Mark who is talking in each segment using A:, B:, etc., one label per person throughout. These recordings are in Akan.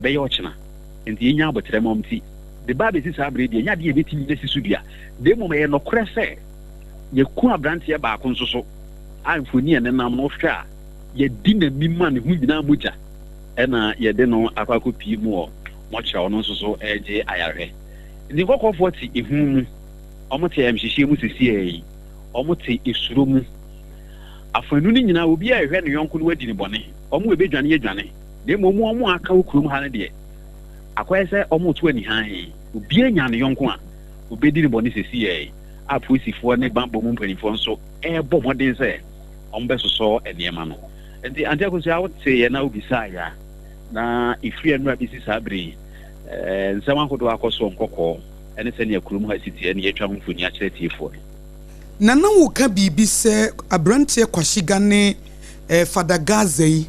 A: Ɛbɛyɛ ɔkyena. Enti yɛnya aboterɛ ma wɔn nti, de ba abɛsi saa berɛ yi deɛ, ɛnyɛ adeɛ a yɛbɛtumi asi so dua. Na mmom ɛyɛ nokorɛ sɛ yɛaku aberanteɛ baako nso so a mfoni a ɛnenam no wohwɛ a, yɛadi n'amim a ne ho nyinaa mogya ɛna yɛde no akɔ akɔpie mu wɔ mɔkyerɛ ɔno nso so ɛregye ayarehwɛ. Nti nkɔkɔɔfoɔ te ehu mu, wɔn te ayamhyehyeɛ mu sesiaa yi, wɔn te esuro mu. Afanu no nyinaa obiara rehwɛ ne yɔnko no wadi ne bɔne, wɔn a ɛbɛdwane adwane. Na mmom wɔn a aka wɔ kurom ha no deɛ, akɔyɛ sɛ wɔreto anihann. Obiara nya ne yɔnko a, obedi no bɔne seesei a apolisifoɔ ne bammɔ mu mpanimfoɔ nso rebɔ mmɔden sɛ wɔbɛsosɔ nneɛma no. Enti Auntie Akosua, woteeɛ na wobisaeɛ a, na ɛfiri ɛnnora bɛsi saa berɛ yi, nsɛm ahodoɔ akɔ soɔ nkɔkɔɔ ne sɛnea kurom ha si teɛ na yɛatwa ho mfoni akyerɛ atiefoɔ no.
B: Nana woka biribi sɛ aberanteɛ Kwashiga ne Fada Gaza yi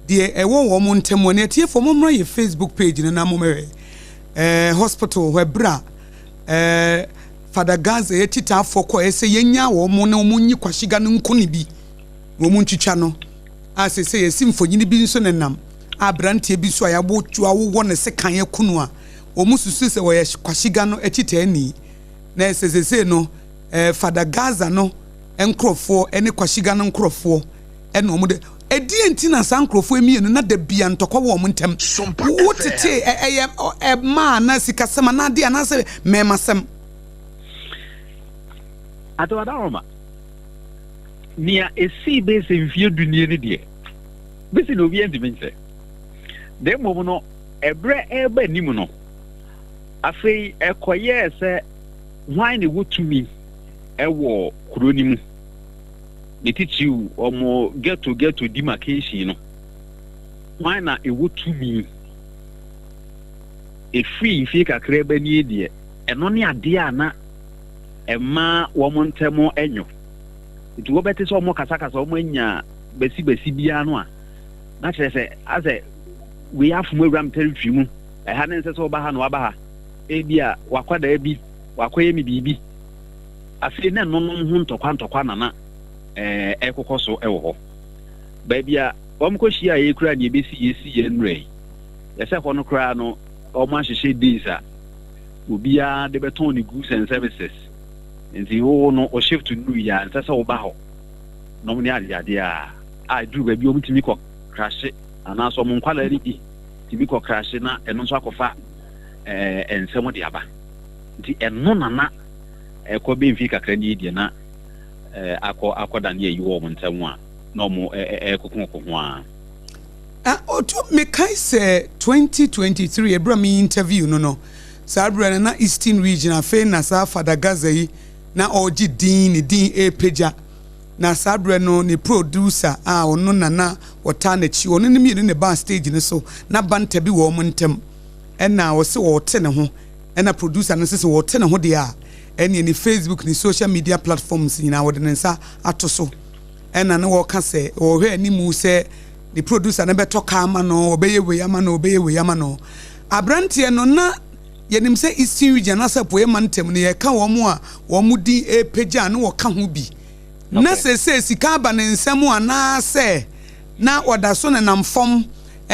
B: deɛ ɛwɔ wɔn ntam wɔ ne atiefoɔ mommra yɛ Facebook page no na mommɛhwɛ eh, hospital hɔ ɛberɛ a eh, Fada Gaza yɛ titaafoɔ kɔɛ sɛ yɛnya wɔn na wɔn nyi kwahyiga no nko ne bi na wɔn ntwitwa no a sɛ sɛ yɛsi mfonyini bi nso nenam a aberanteɛ bi so a yɛabɔ awowɔ ne sekan akunu a wɔn susu sɛ wɔyɛ kwahyiga no akyitaani na ɛsɛ sɛ no eh, Fada Gaza no nkorɔfoɔ ne kwahyiga no nkorɔfoɔ ɛna wɔn de ɛdeɛ nti na saa nkurɔfoɔ mmienu na da bia ntɔkwa wɔ wɔn ntam wo tete ɛyɛ ɛmaa na sikasɛm anaa adeɛ anaasɛ mɛɛmasɛm.
A: Atɔwadaroma, nea esii bɛyɛ sɛ mfeɛ du nie no deɛ, bɛsi na obiara ntumi nkyerɛ. Na mmom no, ɛberɛ ɛreba anim no, afei ɛkɔyɛɛ sɛ hwan na ɛwɔ tumi ɛwɔ kuro no mu. Ne titiriw wɔn ghetto ghetto demarcation no, hwan na ɛwɔ tumi? Ɛfiri mfie kakra ba nie deɛ, ɛno ne adeɛ a na ɛma wɔn ntam nwo. Nti wɔbɛte sɛ wɔn kasakasa wɔn anya basibasi biara no a, na kyerɛ sɛ asɛ wei afom awura me territory mu, ɛha ne nsɛ sɛ ɔba ha na waba ha, ebi a wakwadaa bi wakɔyɛ me biribi. Afei na ɛnonom ho ntɔkwa ntɔkwa na na ɛrekokɔ so wɔ hɔ. Baabi a wɔkɔhyia yɛ koraa deɛ ɛbɛsi yɛ si yɛ nnura yi. Yɛsɛ hɔ no koraa no wɔahyehyɛ days a obiara de bɛtɔn ne goods and services. Nti wo no wo shift nnuru yi a nsɛ sɛ woba hɔ nom ne adeadeɛ a a ɛduru baabi wɔtumi kɔ krahye anaasɛ wɔn nkwadaa no bi tumi kɔ krahye na ɛno nso akɔfa ɛɛ nsɛm de aba. Nti ɛno na na ɛkɔ bɛ mfie kakra nie deɛ na akɔ akɔda ne ayi wɔ wɔn ntam a na wɔn ɛrekokoko ho ara.
B: Otu mekae sɛ 2023 ɛberɛ a me interview no no, saa berɛ no na Eastern Region afei na saa Fada Gaza yi na ɔregye din, ne din ɛrepagya. Na saa berɛ no ne producer a ɔno na na ɔtaa n'akyi, ɔno ne mmienu na ɛbaa stage no so, na banta bi wɔ wɔn ntam, ɛna ɔse ɔrete ne ho. Ɛna producer no nso sɛ ɔte ne ho deɛ a, ɛneɛ ne Facebook ne social media platforms nyinaa ɔde ne nsa ato so. Ɛna ne wɔka sɛ ɔhwɛ animu sɛ ne producer no bɛtɔ kaa ama no, ɔbɛyɛ wei ama no, ɔbɛyɛ wei ama no. Aberanteɛ no na yɛnim sɛ Eastern Region anaasɛ Apueɛ Mantam no yɛka wɔn a wɔn din repagya a na wɔka ho bi. Na seesei sika aba ne nsam anaasɛ na ɔda so nenam fam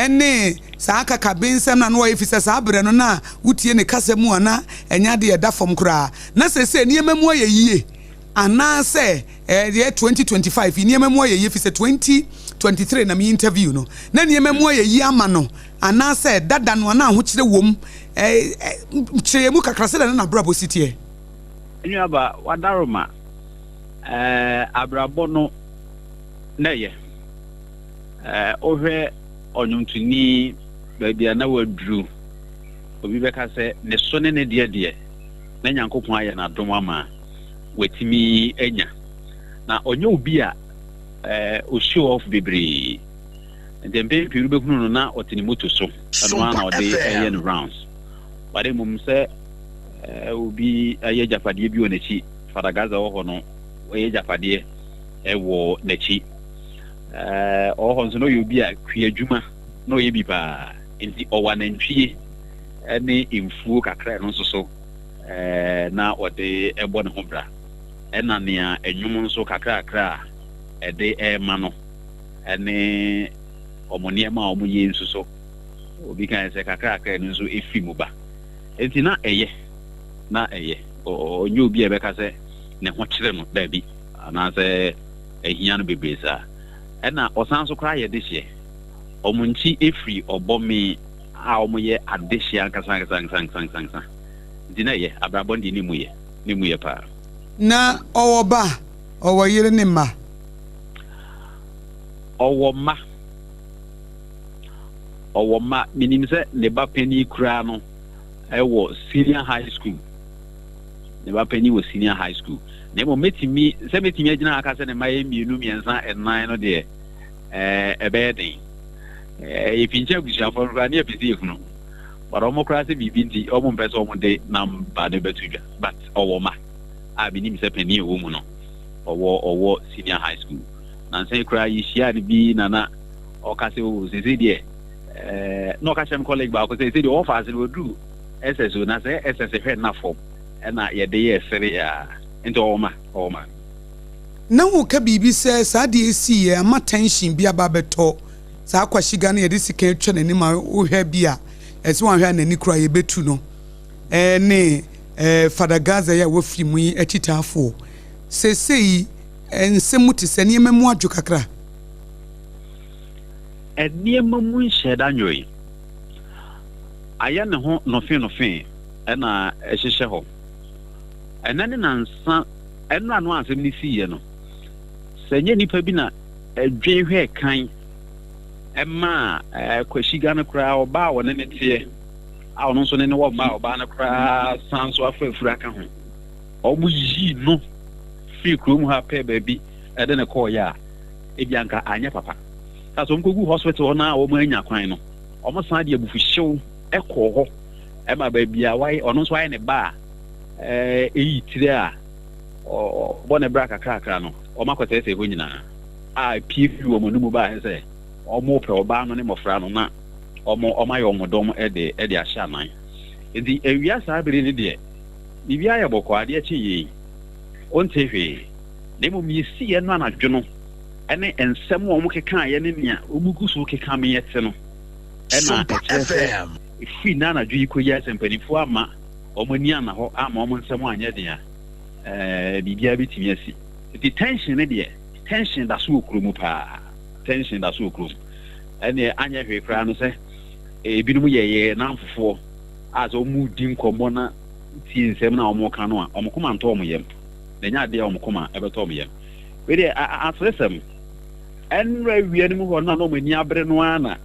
B: ne saa akakabensɛm no a na ɔyɛ efisɛ saa berɛ no na wotie ne kasa mu a na ɛnyɛ adeɛ a ɛda fam koraa. Na seesei nneɛma mu ayɛ yie anaasɛ ɛyɛ 2025 yi nneɛma mu ayɛ yie efisɛ 2023 na me interview no na nneɛma mu ayɛ yie ama no anaasɛ dada no a na ahokyerɛ wom. Kyerɛ yɛn mu kakra sɛdeɛ na n'abrabɔ si teɛ.
A: Nuaba, w'adaroma, abrabɔ no na ɛyɛ. Wohwɛ ɔnwontoni baabi a na waduru, obi bɛka sɛ ne so ne ne deɛ deɛ, na Nyankopɔn ayɛ no adom ama watumi anya. Na ɔnyɛ obi a o show off bebree. Nti mpɛn pii no wobɛhunu no na ɔte ne moto so, ɛno ara na ɔde ɛyɛ no rounds. But mmom sɛ obi ayɛ agyapadeɛ bi wɔ n'akyi, Fada Gaza wɔ hɔ no, ɔyɛ agyapadeɛ wɔ n'akyi. Ɔwɔ hɔ nso na ɔyɛ obi a kuadwuma na ɔyɛ bi paa, nti ɔwɔ anantwie ne mfuo kakra ɛno nso so na ɔde bɔ ne ho bra. Ɛna nea nnwom nso kakrakra a ɛde rema no ne wɔn nneɛma a wɔyɛ nso so. Obi kae sɛ kakrakra ɛno nso ɛfiri mu ba. Enti na ɛyɛ, na ɛyɛ. Ɔnyɛ obi a ɛbɛka sɛ ne ho kyere no, daabi, anaasɛ ahia no bebree saa. Ɛna ɔsan nso koraa yɛ dehyeɛ. Wɔn nkyi ɛfiri ɔbɔ me a wɔyɛ adehyeɛ ankasa ankasa ankasa ankasa ankasa. Nti na ɛyɛ, abrabɔ no deɛ ne mu yɛ, ne mu yɛ paa.
B: Na ɔwɔ ba? Ɔwɔ yere ne mma?
A: Ɔwɔ mma. Ɔwɔ mma. Menim sɛ ne ba panin koraa no wɔ senior high school. Ne ba panin wɔ senior high school. Na mmom mɛtumi, sɛ mɛtumi agyina ha aka sɛ ne mma yɛ mmienu, mmiɛnsa, nnan no deɛ, ɛɛ ɛbɛyɛ den. Ɛɛ yɛpinkyɛ abusuafoɔ no koraa ne yɛpɛ sɛ yɛhunu. But wɔn koraa sɛ biribi nti wɔn mpɛ sɛ wɔn de namba no bɛto dwa. But ɔwɔ mma a menim sɛ panin a ɛwɔ mu no ɔwɔ ɔwɔ senior high school. Nansa yi koraa yɛhyiaa no bi na na ɔka sɛ o sese deɛ ɛɛ na ɔka kyerɛ me colleague baako sɛ sese deɛ ɔwɔ faase no ɔduru SS o na sɛ SS hwɛ nna fam ɛna yɛde yɛ sere a nti ɔwɔ ma ɔwɔ ma.
B: Na woka biribi sɛ saa adeɛ yi siiɛ ama tension bi aba abɛtɔ saa Kwashiga no yɛde sika atwa n'anim a wohwɛ bi a ɛsɛ wanhwɛ a n'ani koraa yɛbɛtu no ɛne Father Gaza yi a wafiri mu yi akyitaafoɔ seesei nsɛm mu te sɛ nneɛma mu adwo kakra.
A: Nneɛma mu nhyɛɛ da nnwoe. Ayɛ ne ho nofee-nofee na ɛhyehyɛ hɔ. Ɛnnɛ ne nnansa, ɛnnora no a asɛm no siiɛ no, sɛ ɛnyɛ nnipa bi na ɛdwen hwɛɛ kan maa Kwashiga no koraa, ɔbaa a ɔne no teɛ, a ɔno nso ne no wɔ mma a ɔbaa no koraa san nso afa afuru aka ho. Wɔyii no firii kurom ha pɛɛ baabi de no kɔeɛ a, ebia anka anyɛ papa. Ka sɛ wɔkɔgu hospital hɔ no a wɔannya kwan no, wɔsan de abufuhyew kɔɔ hɔ ma baabi a wayɛ ɔno nso ayɛ ne ba a ɛyi tire a ɔbɔ ne bra kakrakra no, wɔakɔsɛesɛe hɔ nyinaa a pie firi wɔn anum baeɛ sɛ wɔrepɛ ɔbaa no ne mmɔfra no na wɔayɛ wɔn dɔm de de ahyɛ anan. Enti awia saa bere no deɛ, biribiara yɛ bɔkɔɔ, adeɛ kye yei, wonte hwee. Na mmom nea esiiɛ no anadwo no ne nsɛm a wɔkekaeɛ ne nea wɔgu so keka me te no na ɛkyerɛ sɛ ɛfiri nnɛ anadwo yi kɔyi ara sɛ mpanimfoɔ amma wɔn ani anna hɔ amma wɔn nsɛm anyɛ den a, ɛɛ biribiara bɛtumi asi. Nti tension no deɛ, tension da so wɔ kuro mu paa. Tension da so wɔ kurom. Ɛnneɛ anyɛ hwee koraa no sɛ ebinom yɛ yɛn nnamfofoɔ a sɛ wɔredi nkɔmmɔ na tie nsɛm no a wɔreka no a, wɔn koma ntɔ wɔn yam. Na ɛnyɛ adeɛ a wɔn koma bɛtɔ wɔn yam. Wei deɛ, aseresɛm. Ɛnnora awia no mu hɔ no a na wɔn ani abere no ara na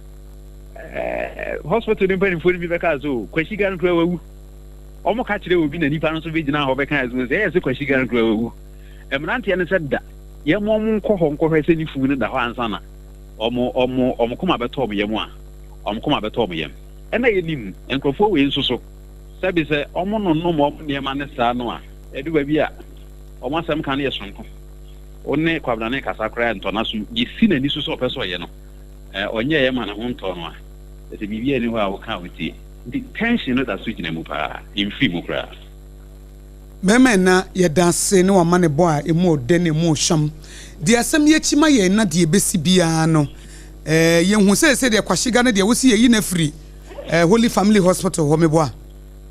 A: hospital no mpanimfoɔ no bi bɛkaa sɛ, o, Kwasi Gane koraa wawu. Wɔka kyerɛ obi na nipa no nso bɛgyina hɔ bɛka sɛ, ɛyɛ sɛ Kwasi Gane koraa wawu. Mmeranteɛ no sɛ da, yɛma wɔn nkɔ hɔ nkɔhwɛ sɛ ne funu no da hɔ ansa na wɔn wɔn wɔn koma bɛtɔ wɔn yam a, wɔn koma bɛtɔ wɔn yam. Ɛna yɛnim nkurɔfoɔ wei nso so, sɛbi sɛ wɔnonom wɔn nneɛma ne saa no a, ɛdu baabi a wɔn asɛm ka no yɛ sononko. Wo ne Kwabena no rekasa koraa ntɔ n'asom. Deɛ ɛsi n'ani so sɛ ɔpɛ sɛ ɔyɛ no, ɔnyɛeɛ ma ne ho ntɔɔ no a, sɛ biribiara nni hɔ a woka a ɔtie. Nti tension no da so gyina mu paa, ɛmfiri mu koraa.
B: Bɛrima ɛna yɛda ase ne w'amanebɔ a ɛmu ɔdɛ ne ɛmu ɔhwam. Deɛ asɛm yi akyi ma yɛn na deɛ ɛbɛsi biara no eh, yɛhu seesei deɛ Kwashiga no deɛ wosi yɛyi no afiri eh, Holy Family Hospital hɔ meboa?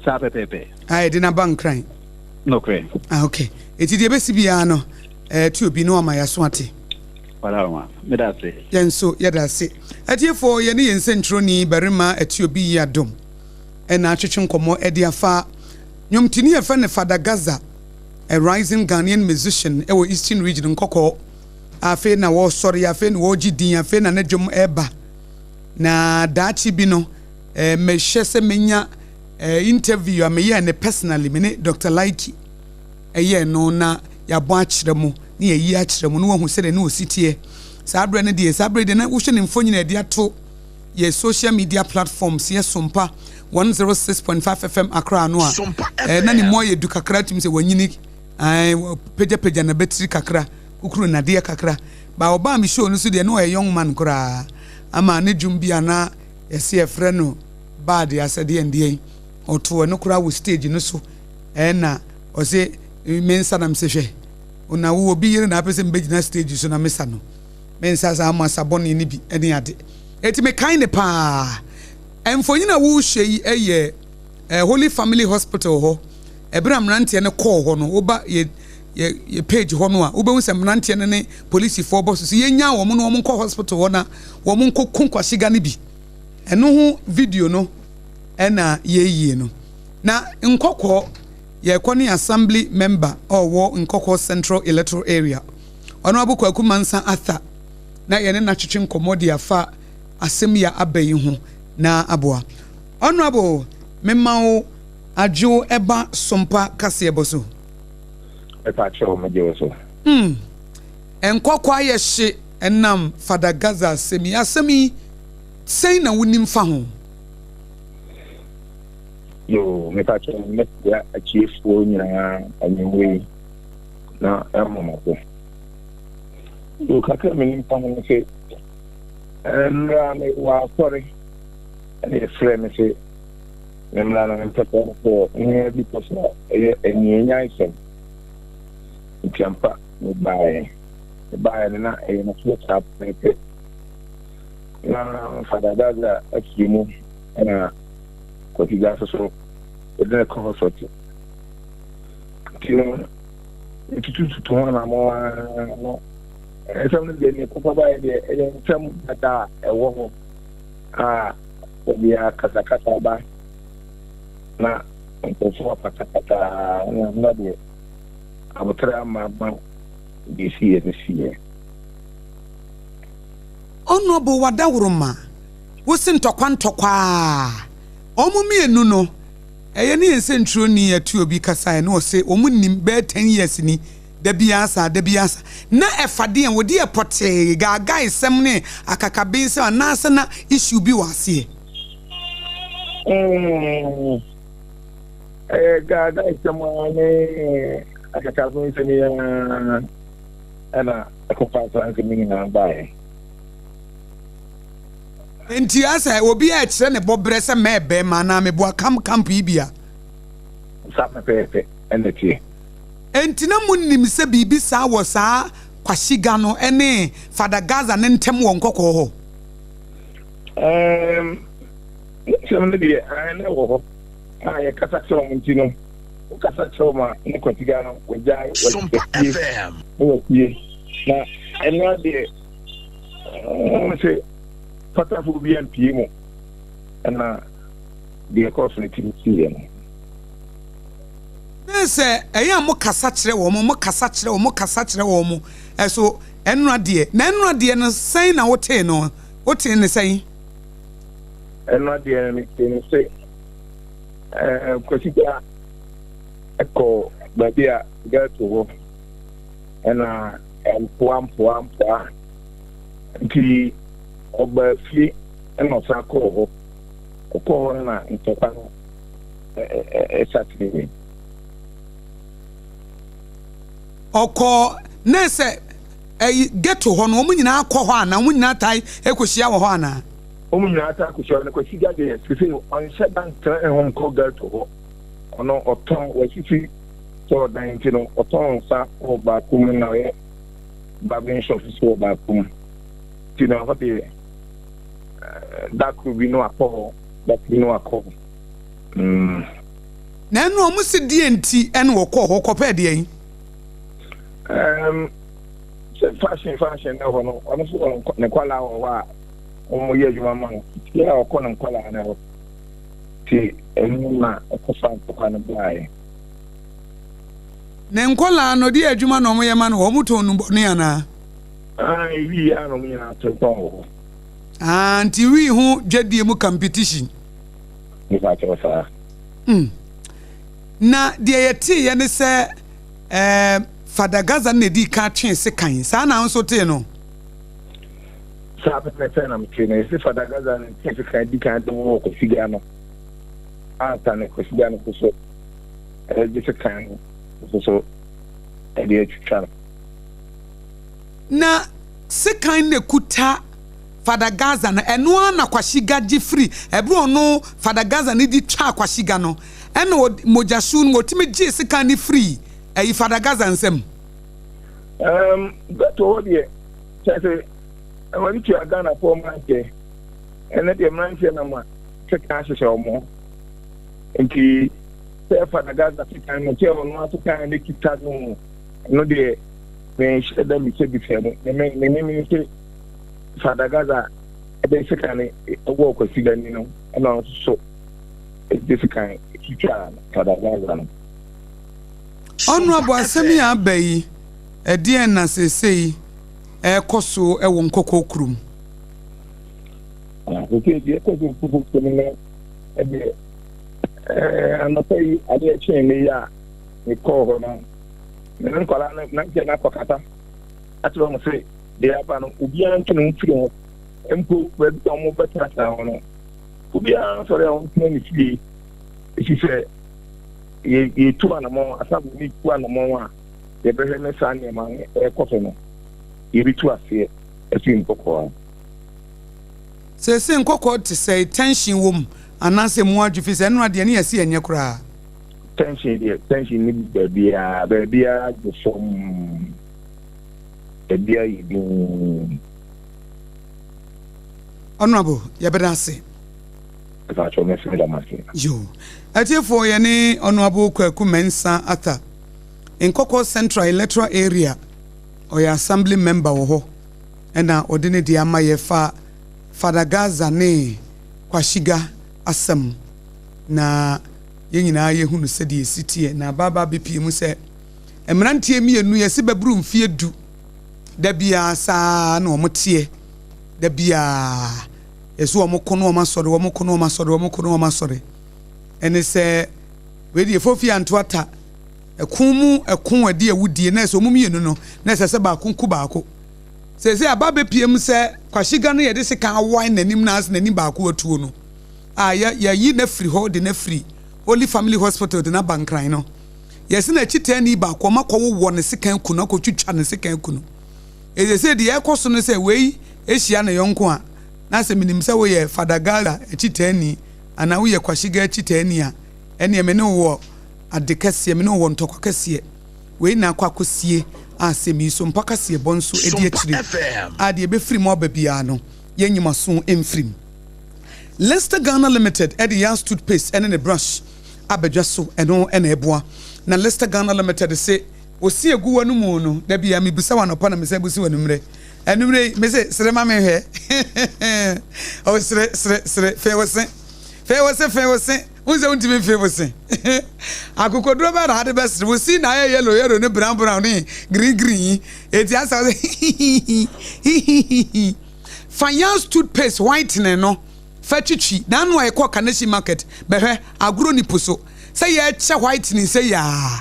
A: Saa pɛpɛɛpɛ.
B: Ah, yɛde no aba Nkran.
A: Nokorɛ.
B: Ah, ok. Enti deɛ ɛbɛsi biara no eh, tu obi na wama yɛaso ate.
A: Wadaworoma, meda ase.
B: Yɛn nso yɛda ase. Atiefoɔ, yɛne yɛn nsɛntwerɛni barima Atuobi Yiadom na atwetwe nkɔmmɔ de afa Nnwomtoni a yɛfrɛ no Fada Gaza, a rising Ghanaian musician wɔ Eastern Region Nkɔkɔɔ a afei na wɔresɔre, afei na wɔregye din, afei na ne dwom reba. Na daakye bi no, eh, mehwɛ sɛ menya eh, interview a meyɛɛ no personally, me ne Dr. Laiki ɛyɛɛ no na yɛabɔ akyerɛ mo ne yɛayi akyerɛ mo na wahu sɛdeɛ ne ɔsi teɛ. Saa berɛ no deɛ, saa berɛ deɛ na wohwɛ ne mfonyin a yɛde ato yɛ social media platforms yɛ Sompa 106.5 FM Accra no a, eh, na ne mu ayɛ du kakra tumi sɛ wanyini, eh, pagyapagya n'abatiri kakra, kukuru nadeɛ kakra. Ba ɔbaa me show no so deɛ na ɔyɛ young man koraa ama ne dwom bi a na yɛse yɛfrɛ no bad asɛdeɛ ndeɛ ɔto ɛno koraa wɔ stage no so ɛna ɔse me nsa na mese hwɛ na wo obi yere na apɛ sɛ mebɛgyina stage so na mesa no. Me nsa saa masa bɔne no bi ne ade. Enti mekae no paa. Mfonyin a wohwɛ yi yɛ Holy Family Hospital hɔ. Ɛberɛ a mmeranteɛ no kɔɔ hɔ no, woba yɛ yɛ yɛ page hɔ no a, wobɛhu sɛ mmeranteɛ no ne polisifoɔ bɔ so sɛ yɛnyaa wɔn na wɔn nkɔ hospital hɔ na wɔn nkɔ ku Kwasiga no bi. Ɛno ho video no ɛna yɛyie no. Na Nkɔkɔɔ, yɛkɔ ne assembly member a ɔwɔ Nkɔkɔɔ Central Electoral Area, Honourable Kwaku Mansa Arthur, na yɛne no atwetwe nkɔmmɔ de afa asɛm yi a aba yi ho na aboa. Honourable, mema wo adwo ɛba Sompa kaseɛbɔ so.
C: Mepa kyɛw, megye wo so.
B: Hmm, nkɔkɔ ayɛ hye ɛnam Fada Gaza asɛm yi. Asɛm yi, sɛn na wonim fa ho?
C: Yoo, mepa kyɛw, mɛkyia atiefoɔ nyinaa anwummerɛ yi na ɛmmɔ mo so. Yoo, kakra menim fa ho ne sɛ, Nnora mewɔ asɔre ɛna yɛfrɛ me se memmra na mempɛpɛ sɛ nneɛma bi kɔ so a ɛyɛ anianyansɛm. Nti ampa mebaeɛ. Mebaeɛ no na ɛyɛ nokorɛ saa pɛpɛɛpɛ. Na Fada Gaza afiri mu ɛna Kwasi Gya nso so yɛde no kɔ hospital. Nti no metutututu ho anammɔn ara na Nsɛm no deɛ nea ɛkɔfa baeɛ deɛ ɛyɛ nsɛm dada a ɛwɔ hɔ a obiara kasakasa ba na nkurɔfoɔ apatapata na na deɛ aboterɛ ama ma deɛ siiɛ no siiɛ.
B: Honourable Wadaworoma, wo se ntɔkwa ntɔkwa aa, wɔn mmienu no, ɛyɛ ne yɛn sɛntwerɛni Atuobi kasaeɛ na ɔse wɔn nnim bɛyɛ ten years ni Da biara saa, da biara saa. Na ɛfa deɛn? Wo deɛ pɔtee, gaagaesɛm ne akakabensɛm anaasɛ na issue bi wɔ aseɛ?
C: Mm, ɛyɛ gaagaesɛm ara ne akakabensɛm yi ara ɛna ɛkɔfa saa nsɛm yi nyinaa baeɛ.
B: Nti asɛ obi a ɛkyerɛ ne bɔberɛ sɛ mɛɛ bɛrima anaa meboa camp camp yi bi a?
C: Saa pɛpɛɛpɛ ɛna ɛteɛ.
B: Enti na monnim sɛ biribi saa wɔ saa Kwashiga no ne Fada Gaza no ntam wɔ nkɔkɔɔ hɔ?
C: Ɛɛm, ne nsɛm no deɛ, aane, na ɛwɔ hɔ. A yɛkasa kyerɛ wɔn nti no, wokasa kyerɛ wɔn a, ne Kwasiga no, wɔagyae, wɔatie, na wɔatie. Na ɛno ara deɛ, wɔn sɛ patafoɔ bi ampie mu, ɛna deɛ ɛkɔɔ so no tumi siiɛ no.
B: Ne sɛ ɛyɛ a mokasa kyerɛ wɔn, mokasa kyerɛ wɔn, mokasa kyerɛ wɔn, ɛso ɛnora deɛ, na ɛnora deɛ no sɛn na wotee no? Wotee no sɛn?
C: Ɛnora deɛ no metee no sɛ ɛɛ Kwasida ɛkɔ baabi a ghetto hɔ ɛna mpoa mpoa mpoa nti ɔbaa fie ɛna ɔsan kɔɔ hɔ ɔkɔɔ hɔ no na ntɔkwa no ɛsatene.
B: Ɔkɔ na sɛ ɛyi ghetto hɔ no wɔn nyinaa kɔ hɔ anaa wɔn nyinaa tae kɔhyia wɔ hɔ anaa.
C: Wɔn nyinaa tae kɔhyia hɔ no Kwasi gya deɛ sese ɔnhyɛ da ntena ne ho nkɔ ghetto hɔ ɔno ɔtɔn wasisi sɛ ɔdan nti no ɔtɔn nsa wɔ baako mu na ɔyɛ barbering shop nso wɔ baako mu nti na ɔhɔ deɛ da koro bi no akɔ hɔ da koro no akɔ hɔ. Mm.
B: Na ɛno ɔmo se deɛ nti ɛna wɔkɔɔ hɔ kɔpɛɛ deɛn?
C: Um, sɛ fashion fashion na hɔ no ɔno nso wɔ ne nkwadaa wɔ hɔ a wɔn yɛ adwuma ma no nti a ɔkɔ ne nkwadaa no hɔ nti ɛno na ɛkɔfa ntɔkwa no baeɛ.
B: Ne nkwadaa no deɛ adwuma na wɔn yɛ ma no wɔn tɔn nnubɔne anaa?
C: Ah, ewi yɛ a na wɔn nyinaa tontɔn wɔ hɔ.
B: Ah, nti wii ho dwadie mu competition.
C: Nipa kyɛw saa.
B: Mm. Na deɛ yɛteeɛ ne sɛ eh, Fada Gaza no na ɛdii kan twee sekan. Saa na nso tee no?
C: Saa pɛpɛpɛ na metee no. Yɛse Fada Gaza no twee sekan di kan de wɔɔ Kwasiga no. Ansa na Kwasiga no nso so ɛregye sekan no nso so ɛde atwitwa no.
B: Na sekan na ɛkuta Fada Gaza no, ɛno ara na Kwashiga gye firi ɛberɛ a ɔno Fada Gaza no de twaa Kwashiga no, ɛna ɔde mogyahyew no mu, ɔtumi gyee sekan no firii ɛyi Fada Gaza nsam.
C: Um, ghetto hɔ deɛ, kyɛ sɛ ɛwɔ de tua Ghanafoɔ mmeranteɛ, ɛnɛ deɛ mmeranteɛ nam a, kyɛ Sekan hyehyɛ wɔn ho. Nti sɛ ɛfa na Gaza sekan no, sɛ ɔno ara sekan no kita no, ɛno deɛ menhyɛ da bisabisa mu. Ne me ne me sɛ Fada Gaza ɛde sekan no ɛwɔ Kwasi no, ɛna ɔno nso so ɛde sekan twitwa Fada Gaza no.
B: Honourable, asɛm yi a aba yi, ɛdeɛn na seesei ɛrekɔ so wɔ Nkɔkɔɔ kurom?
C: Seesei deɛ ɛkɔ so Nkɔkɔɔ kurom no ɛdeɛ, anɔpa yi adeɛ kyee me yi a mekɔɔ hɔ no, me ne nkwadaa no mmeranteɛ no akɔkasa akyerɛ wɔn sɛ deɛ aba no obiara ntwe ne ho mfiri ho, mpo baabi a wɔbɛtenatena hɔ no, obiara nsɔre a ɔntena ne fie, ɛfiri sɛ yɛtu anamɔn, asafo no tu anamɔn a yɛbɛhwɛ ne saa nneɛma no ɛrekɔ so no, yɛbɛtu aseɛ afiri nkɔkɔɔ.
B: Seesei nkɔkɔɔ te sɛe, tension wɔ mu anaasɛ mu adwo fi sɛ ɛnora deɛ ne yɛse ɛnyɛ koraa.
C: Tension deɛ, tension ne baabiara, baabiara dwo fam, baabiara yɛ dinn.
B: Honourable, yɛbɛda ase.
C: Mpakyɛw mɛsɛ meda mo ase.
B: Yo. Atiefoɔ yɛne Honourable Kwaku Mensah Arthur, Nkɔkɔ Central Electoral Area, ɔyɛ Assembly Member wɔ hɔ, ɛna ɔde ne deɛ ama yɛ fa Fada Gaza ne Kwashiga asɛm. Na yɛn nyinaa yɛhunu sɛdeɛ ɛsi teɛ. Na aba aba abɛpie mu sɛ mmeranteɛ mmienu yɛse bɛboro mfeɛ du, da biara saa na wɔn teɛ, da biara. Yɛse wɔn ko na wɔn asɔre, wɔn ko na wɔn asɔre, wɔn ko na wɔn asɔre. Ɛne sɛ wei deɛ fofi anto ata ɛko mu ɛko ɛde awudie na ɛsɛ wɔn mmienu no na ɛsɛ sɛ baako ku baako. Seesei aba abɛpie mu sɛ Kwashiga no yɛde sekan awae n'anim na asɛ n'anim baako atuo no a yɛ yɛyi no afiri hɔ de no afiri Holy Family Hospital de no aba Nkran no yɛse n'akyitaani baako wɔn akɔwowɔ ne sekan ku no akɔtwitwa ne sekan ku no. Seesei deɛ ɛrekɔ so no sɛ wei hyia ne yɔnko a, na sɛ menim sɛ woyɛ Fada Gaza akyitaani anaa woyɛ Kwashiga akyitaani a, ɛnneɛ me ne wo wɔ ade kɛseɛ, me ne wo wɔ ntɔkwa kɛseɛ. Wei na akɔ akɔsie a asɛm yi so mpa kaseɛbɔ nso di akyire a deɛ ɛbɛfiri mu aba biara no, yɛnyi mo aso mfiri mu. Lester Ghana Limited de Yas toothpaste ne ne brush aba dwa so, ɛno na ɛboa. Na Lester Ghana Limited se Osi egu w'anomu no, da biara mibisa wo anɔpa na mesan bisa wo anwummere. Anwummere yi, mese, sere ma menhwɛ. Oh, sere, sere, sere, fee wo se. Fee wo se, fee wo se. Wohu sɛ wontumi mfee wo se. Akokoduro bɛn na ade bɛsere? Wo si na ayɛ yellow yellow ne brown brown ne green green yi. Eti asa wo sɛ hihihi, hihihi. Fa Yans toothpaste whitening no fa twitwi. N'ano a yɛkɔɔ Kaneshie market bɛhwɛ, agorɔ ni po so. Sɛ yɛkyɛ whitening sɛ yi aa.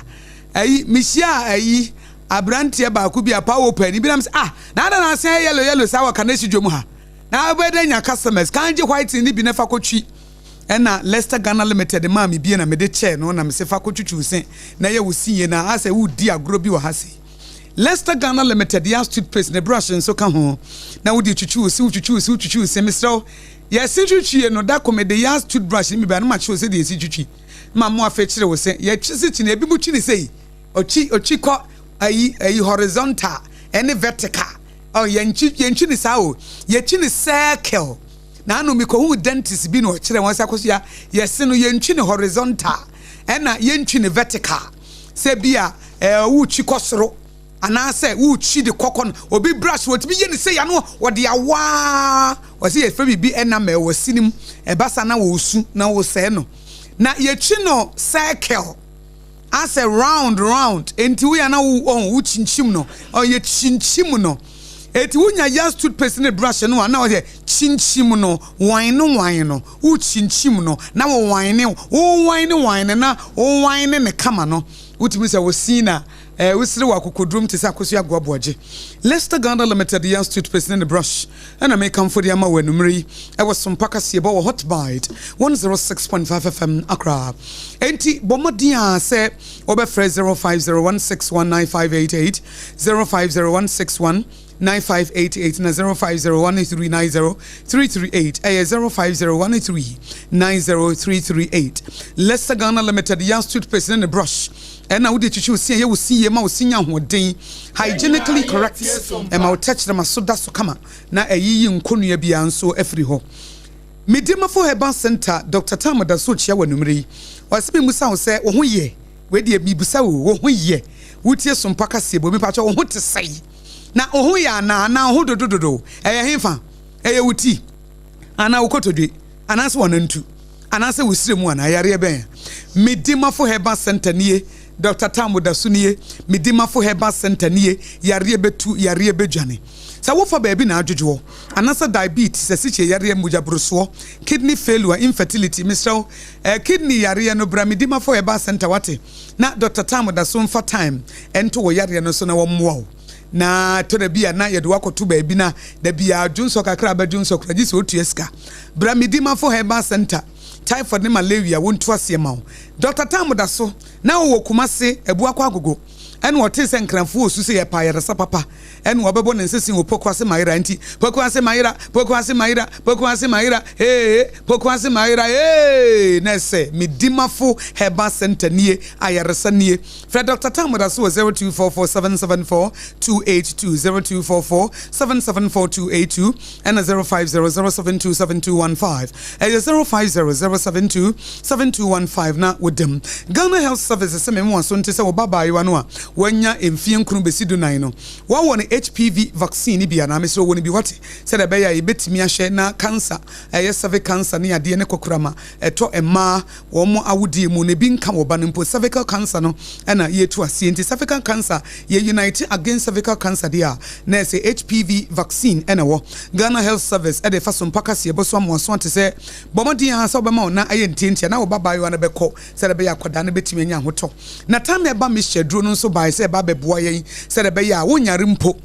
B: Ayi, mehyiaa ayi, aberanteɛ baako bi a pawo paani bi na mesɛ ah, na adɛn na asan yɛ yellow yellow saa wɔ Kaneshie dwom ha? Na wobɛyɛ dɛn anya customers? Kan gye whitening no bi na fa kɔtwi. Ɛna Leicester Ghana Limited maa me bie na mede kyɛɛ no na mese fa kɔtwitwi wo se na yɛ wo se yie na asɛ woredi agorɔ bi wɔ ha sei. Leicester Ghana Limited Yas toothpaste ne brush nso ka ho na wode twitwi wo se, wotwitwi wo se, wotwitwi wo se. Mesrɛ wo, yɛse twitwie no da ko mede Yas toothbrush no bi ba na makyerɛ wo sɛdeɛ yɛsi twitwi. Ma mo afei kyere wo se yɛtwe se kyene ebi mo twi ne sei ɔtwi ɔtwi kɔ ayi ayi horizontal ɛne vertical ɔ yɛntwi yɛntwi ne saa o yɛtwi ne circle na ano mekɔhu dentist bi na ɔkyerɛ wɔn sɛ akɔso ya yɛse no yɛntwi ne horizontal ɛna yɛntwi ne vertical sɛ bi a ɛɛ wotwi kɔ soro Anaasɛ wokyi de kɔkɔ no, obi brush wɔtumi yɛ no sei ano wɔde awaa wɔsɛ yɛfrɛ biribi enamel wɔ se no mu ɛba saa na wɔsu na wɔsɛe no na yɛkyi no circle asɛ round round enti woyɛ na wo ɔn wokyinkyim no ɔn yɛkyinkyim no enti wonya yas toothpaste ne brush no a na wɔsɛ kyinkyim no wan no wan no wokyinkyim no na wo wan ne wo wan ne wan ne na wo wan ne ne kama no wotumi sɛ wosin na Eh, wosere wɔ akokodurom te sɛ Akosua Agoaboagye. Leicester Ghana Limited Yas toothpaste ne ne brush na mekamfo de ama wo anwummere yi wɔ Sompa Kaseɛbɔ wɔ Hot Bite 106.5 FM Accra. Enti bɔ mmɔden a sɛ wobɛfrɛ 0501619588, 050161 9588 na 0501390338 ɛyɛ 0501390338. Leicester Ghana Limited Yas toothpaste ne ne brush ɛna wode twitwi wo se ɛyɛ wo se yie ma wo se nya ahoɔden hygienically correct ɛma wo tɛkyerɛma so da so kama na ɛyiyi nkonnua biara nso afiri hɔ. Medimafo Herbal Centre, Doctor Tam da so rekyia wo anwummere yi. Ɔse memmusa wo sɛ wo ho yɛ? Wei deɛ mebisa wo, wo ho yɛ? Wotie Sompa kaseɛbɔ, mepakyɛ wo ho te sɛn? Na wo ho yɛ anaa? Anaa wo ho dodododo? Ɛyɛ hefa? Ɛyɛ wo ti? Anaa wo kotodwe? Anaasɛ w'anantu? Anaasɛ wo srɛ mu anaa? Yareɛ bɛn a? Medimafo Herbal Centre nie, Doctor Tam da so nie, Medimafo Herbal Centre nie, yareɛ bɛtu, yareɛ bɛdwane. Sɛ wofa baabi na adwodwoɔ, anasɛ diabetes, asikyire yareɛ, mogyaborosoɔ, kidney failure, infertility, mesrɛ wo, eh, kidney yareɛ no bra Medimafo Herbal Centre wate, na Doctor Tam da so mfa time nto wo yareɛ no so na wɔmmoa wo. Na ɛtɔ da bi a na yɛde wo akɔto baabi na da biara dwonsɔ kakra a bɛdwonsɔ koraa gye sɛ wotua sika. Bra Medimafo Herbal Centre, typhoid ne malaria wontu aseɛ ma wo. Doctor Tam da so na ɔwɔ Kumase, Abuakwa Agogo. Ɛna ɔtee sɛ Nkranfoɔ resu sɛ yɛpɛ ayaresa papa. Ɛna ɔbɛbɔ ne nsese wɔ Pokuase Mayera nti, Pokuase Mayera, Pokuase Mayera, Pokuase Mayera, ee, Pokuase Mayera, ee, na ɛsɛ Medimafo Herbal Centre nie, ayaresa nie. Frɛ Dɔkta Tam da so wɔ 0244 774 282, 0244 774 282, ɛna 050 072 7215. Ɛyɛ 050 072 7215 na wodam. Ghana Health Service sɛ mema w'aso nte sɛ wo ba abaayewa no a wanya mfeɛ nkron bɛsi dunan no, wɔawɔ no HPV vaccine no bi anaa? Mesrɛ wo wɔ no bi wate, sɛdeɛ ɛbɛyɛ a yɛbɛtumi ahwɛ na cancer, ɛyɛ cervic cancer ne adeɛ ne kokorama ɛtɔ mmaa wɔn awodie mu no ebi nka wɔ ba no mpo. Cervical cancer no ɛna yɛtu aseɛ nti cervical cancer yɛ unite against cervical cancer deɛ a na ɛsɛ HPV vaccine ɛna ɛwɔ Ghana Health Service ɛde fa so mpa kaseɛ bɔ so amoaso ate sɛ bɔ mmɔden ara sɛ wobɛma wo nan ayɛ ntiantia na wo ba baayewa no bɛkɔ sɛdeɛ ɛbɛyɛ akwadaa no bɛtumi anya ahotɔ. Na time a ɛba mixture aduro no nso baeɛ sɛ ɛba abɛboa yɛn sɛdeɛ ɛbɛyɛ a wonyare mpo.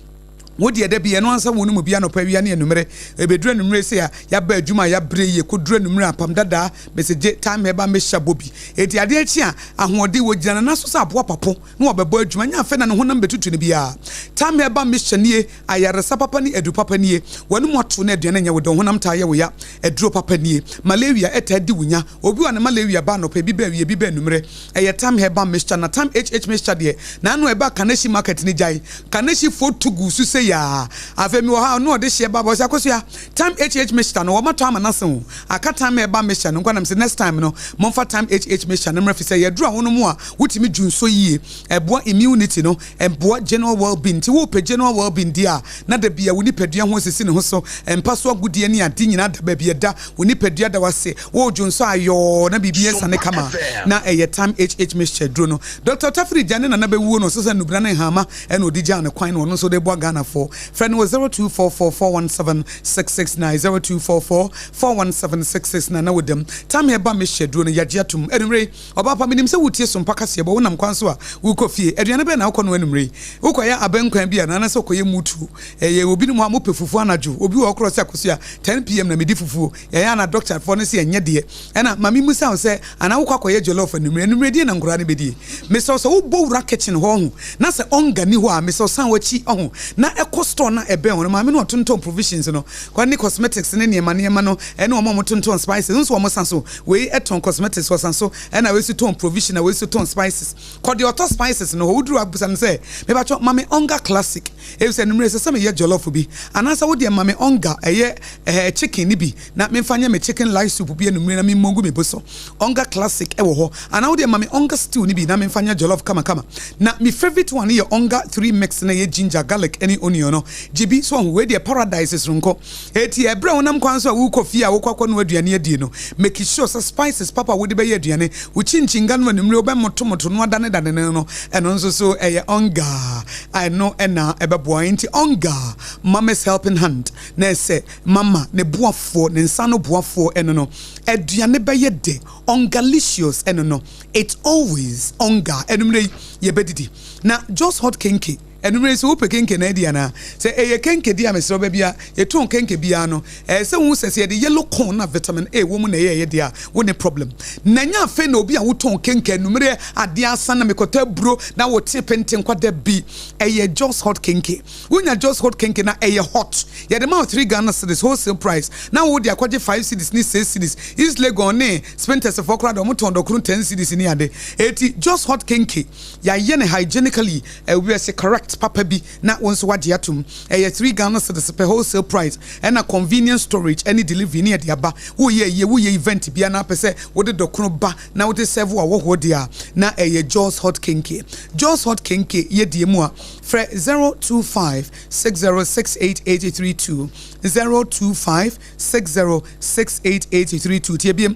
B: Wo deɛ da bi ɛno ansa wo nom bi anɔpa awia ne anwummerɛ. Ɛbɛduru anwummerɛ sei a yɛaba adwuma a yɛabrɛ yie kɔduru anwummerɛ apam dadaa mese gye time herbal mixture bɔ bi. Enti adeɛ kye a ahoɔden wɔgyina ne nan so sɛ aboa papo na wabɛbɔ adwuma nyɛ afei na ne honam bɛtutu no biara. Time herbal mixture nie Ayaresa papa ne aduru papa nie. W'anom ato na aduane nyɛ wo dɛ, wo honam taa yɛ wo ya. Aduro papa nie. Malaria taa di wo nya. Obi wɔ a ne malaria ba anɔpa, ebi ba awia, ebi ba anwummerɛ. Ɛyɛ Tam Herbal Mixture na Tam HH Mixture deɛ, n'ano a ɛba Kaneshie Market no gyae. Kaneshiefoɔ tu gu so sei ara. Afei mewɔ hɔ a, ɔno a ɔde hyeɛ ba ba, ɔse Akosua, Tam HH Mixture no, wɔatɔ ama no ase o. Aka Tam Herbal Mixture no nko ara na mese next time no, momfa Tam HH Mixture no mmra efisɛ ɛyɛ aduro a wonom a, wotumi dwo nsuo yie. Ɛboa immunity no. Ɛboa general well being. Nti wopɛ general well being deɛ a, na da biara wo nipadua ho asisi ne ho so, mpa so agudeɛ ne ade nyinaa da baabi ɛda, wo nipadua da wo ase, woredwo nso a yɔɔ na biribi asiane kama. Na ɛyɛ Time HH mixture aduro no. Doctor Tafiri gya ne nana bɛwuo no ɔsesa nnubena ne nhaama ɛna ɔde gyaa no kwan na ɔno nso de boa Ghanafoɔ. Frɛ no wɔ 0244 417 669, 0244 417 669 na wodam. Time Herbal mixture aduro no yɛagye atom. Anwummerɛ yi. Ɔbaa pa, minim sɛ wutie sompa kaseɛbɔ. Wonam kwan so a worekɔ fie. Aduane bɛn na wokɔnoa anwummere yi? Wokɔyɛ abɛnkwan bi anaa anaasɛ wokɔyɛ mutuo? Ɛyɛ obinom hɔ a mopɛ fufuo anadwo. Obi wɔ hɔ koraa ɔse Akosua, 10 PM na medi fufuo. Yɛyɛ a na dɔktafoɔ no se ɛnyɛ deɛ. Ɛna ma memmisa wo sɛ, anaa wokɔ akɔyɛ jollof anwummere? Anwummere deɛn na nkwadaa no bɛdie? Mesrɛ wo sɛ wobɔ wura kitchen hɔ ɔho na sɛ ɔnga nni hɔ a, mesrɛ wo san w'akyi ɔho na kɔ store no a ɛbɛn hɔ no. Maame no a ɔtontɔn provisions no ne cosmetics ne nneɛma nneɛma no ɛne wɔn a wɔtontɔn spices no nso wɔsa so. Wei tɔn cosmetics ɔsan so ɛna wei nso tɔn provision na wei nso tɔn spices. Kɔ deɛ ɔtɔ spices no hɔ woduru hɔ a bisa no sɛ mepakyɛw ma me onga classic efisɛ anwummerɛ ɛsɛ sɛ meyɛ jollof bi anaasɛ wo deɛ ma me onga ɛyɛ ɛɛ chicken no bi na memfa nyɛ me chicken light soup bi anwummerɛ na memmɔ ngu me bo so. Onga classic ɛwɔ hɔ anaa wo deɛ ma me onga stew no bi na memfa nyɛ jollof kamakama. Na me favourite one yɛ onga 3 mix no a ɛyɛ ginger, garlic ɛne onion no. Gye bi so wahu wei deɛ paradise soronko. Enti ɛberɛ a wonam kwan so a worekɔ fie a wokɔ akɔnoa aduane adie no, make sure sɛ spices papa a wode bɛyɛ aduane, wo kyinkyin no anwummerɛ wobɛmotomoto no adanedane no no, ɛno nso so ɛyɛ onga a ɛno na ɛbɛboa. Enti onga, mama's helping hand, na ɛsɛ mama ne boafoɔ, ne nsa ano boafoɔ ɛno no. Aduane bɛyɛ dɛ, ongalicious ɛno no. It's always onga. Anwummerɛ yi yɛbɛdidi. Na Jos Hot Kenke. Anwummere yi, sɛ wopɛ kenke na adi anaa? Sɛ ɛyɛ kenke di a, mesrɛ wo, baabi a yɛtɔn kenke biara no, ɛyɛ sɛ wohu sɛ sɛ yɛde yellow corn na vitamin A wɔ mu na ɛyɛeɛ deɛ a, wonni problem. Na ɛnyɛ afei na obi a wotɔn kenke anwummere adeɛ asa na mekɔtɔ aburo na wote pentenkwa, dabi. Ɛyɛ Jos Hot Kenke. Wonya Jos Hot Kenke na ɛyɛ hot. Yɛde ma wo three Ghana cedis, wholesale price, na wode akɔgye five cedis ne six cedis. East Legon ne Spintex foɔ koraa deɛ wɔtɔn dɔkono ten cedis ne ade. Enti Jos Hot Kenke, yɛayɛ no hygienically, ɛwiase correct. product papa bi na wo nso wagye atom. Ɛyɛ 3 Ghana cedis pɛ wholesale price ɛna convenience storage ɛne delivery ne yɛde aba. Woyɛ ayie, woyɛ event bi anaa pɛ sɛ wode dɔkono ba na wode serve w'ahɔhoɔ deɛ a, na ɛyɛ Jaws Hot Kenke. Jaws Hot Kenke yɛ deɛ mu a, frɛ 025 6068832, 025 6068832. Tie biem.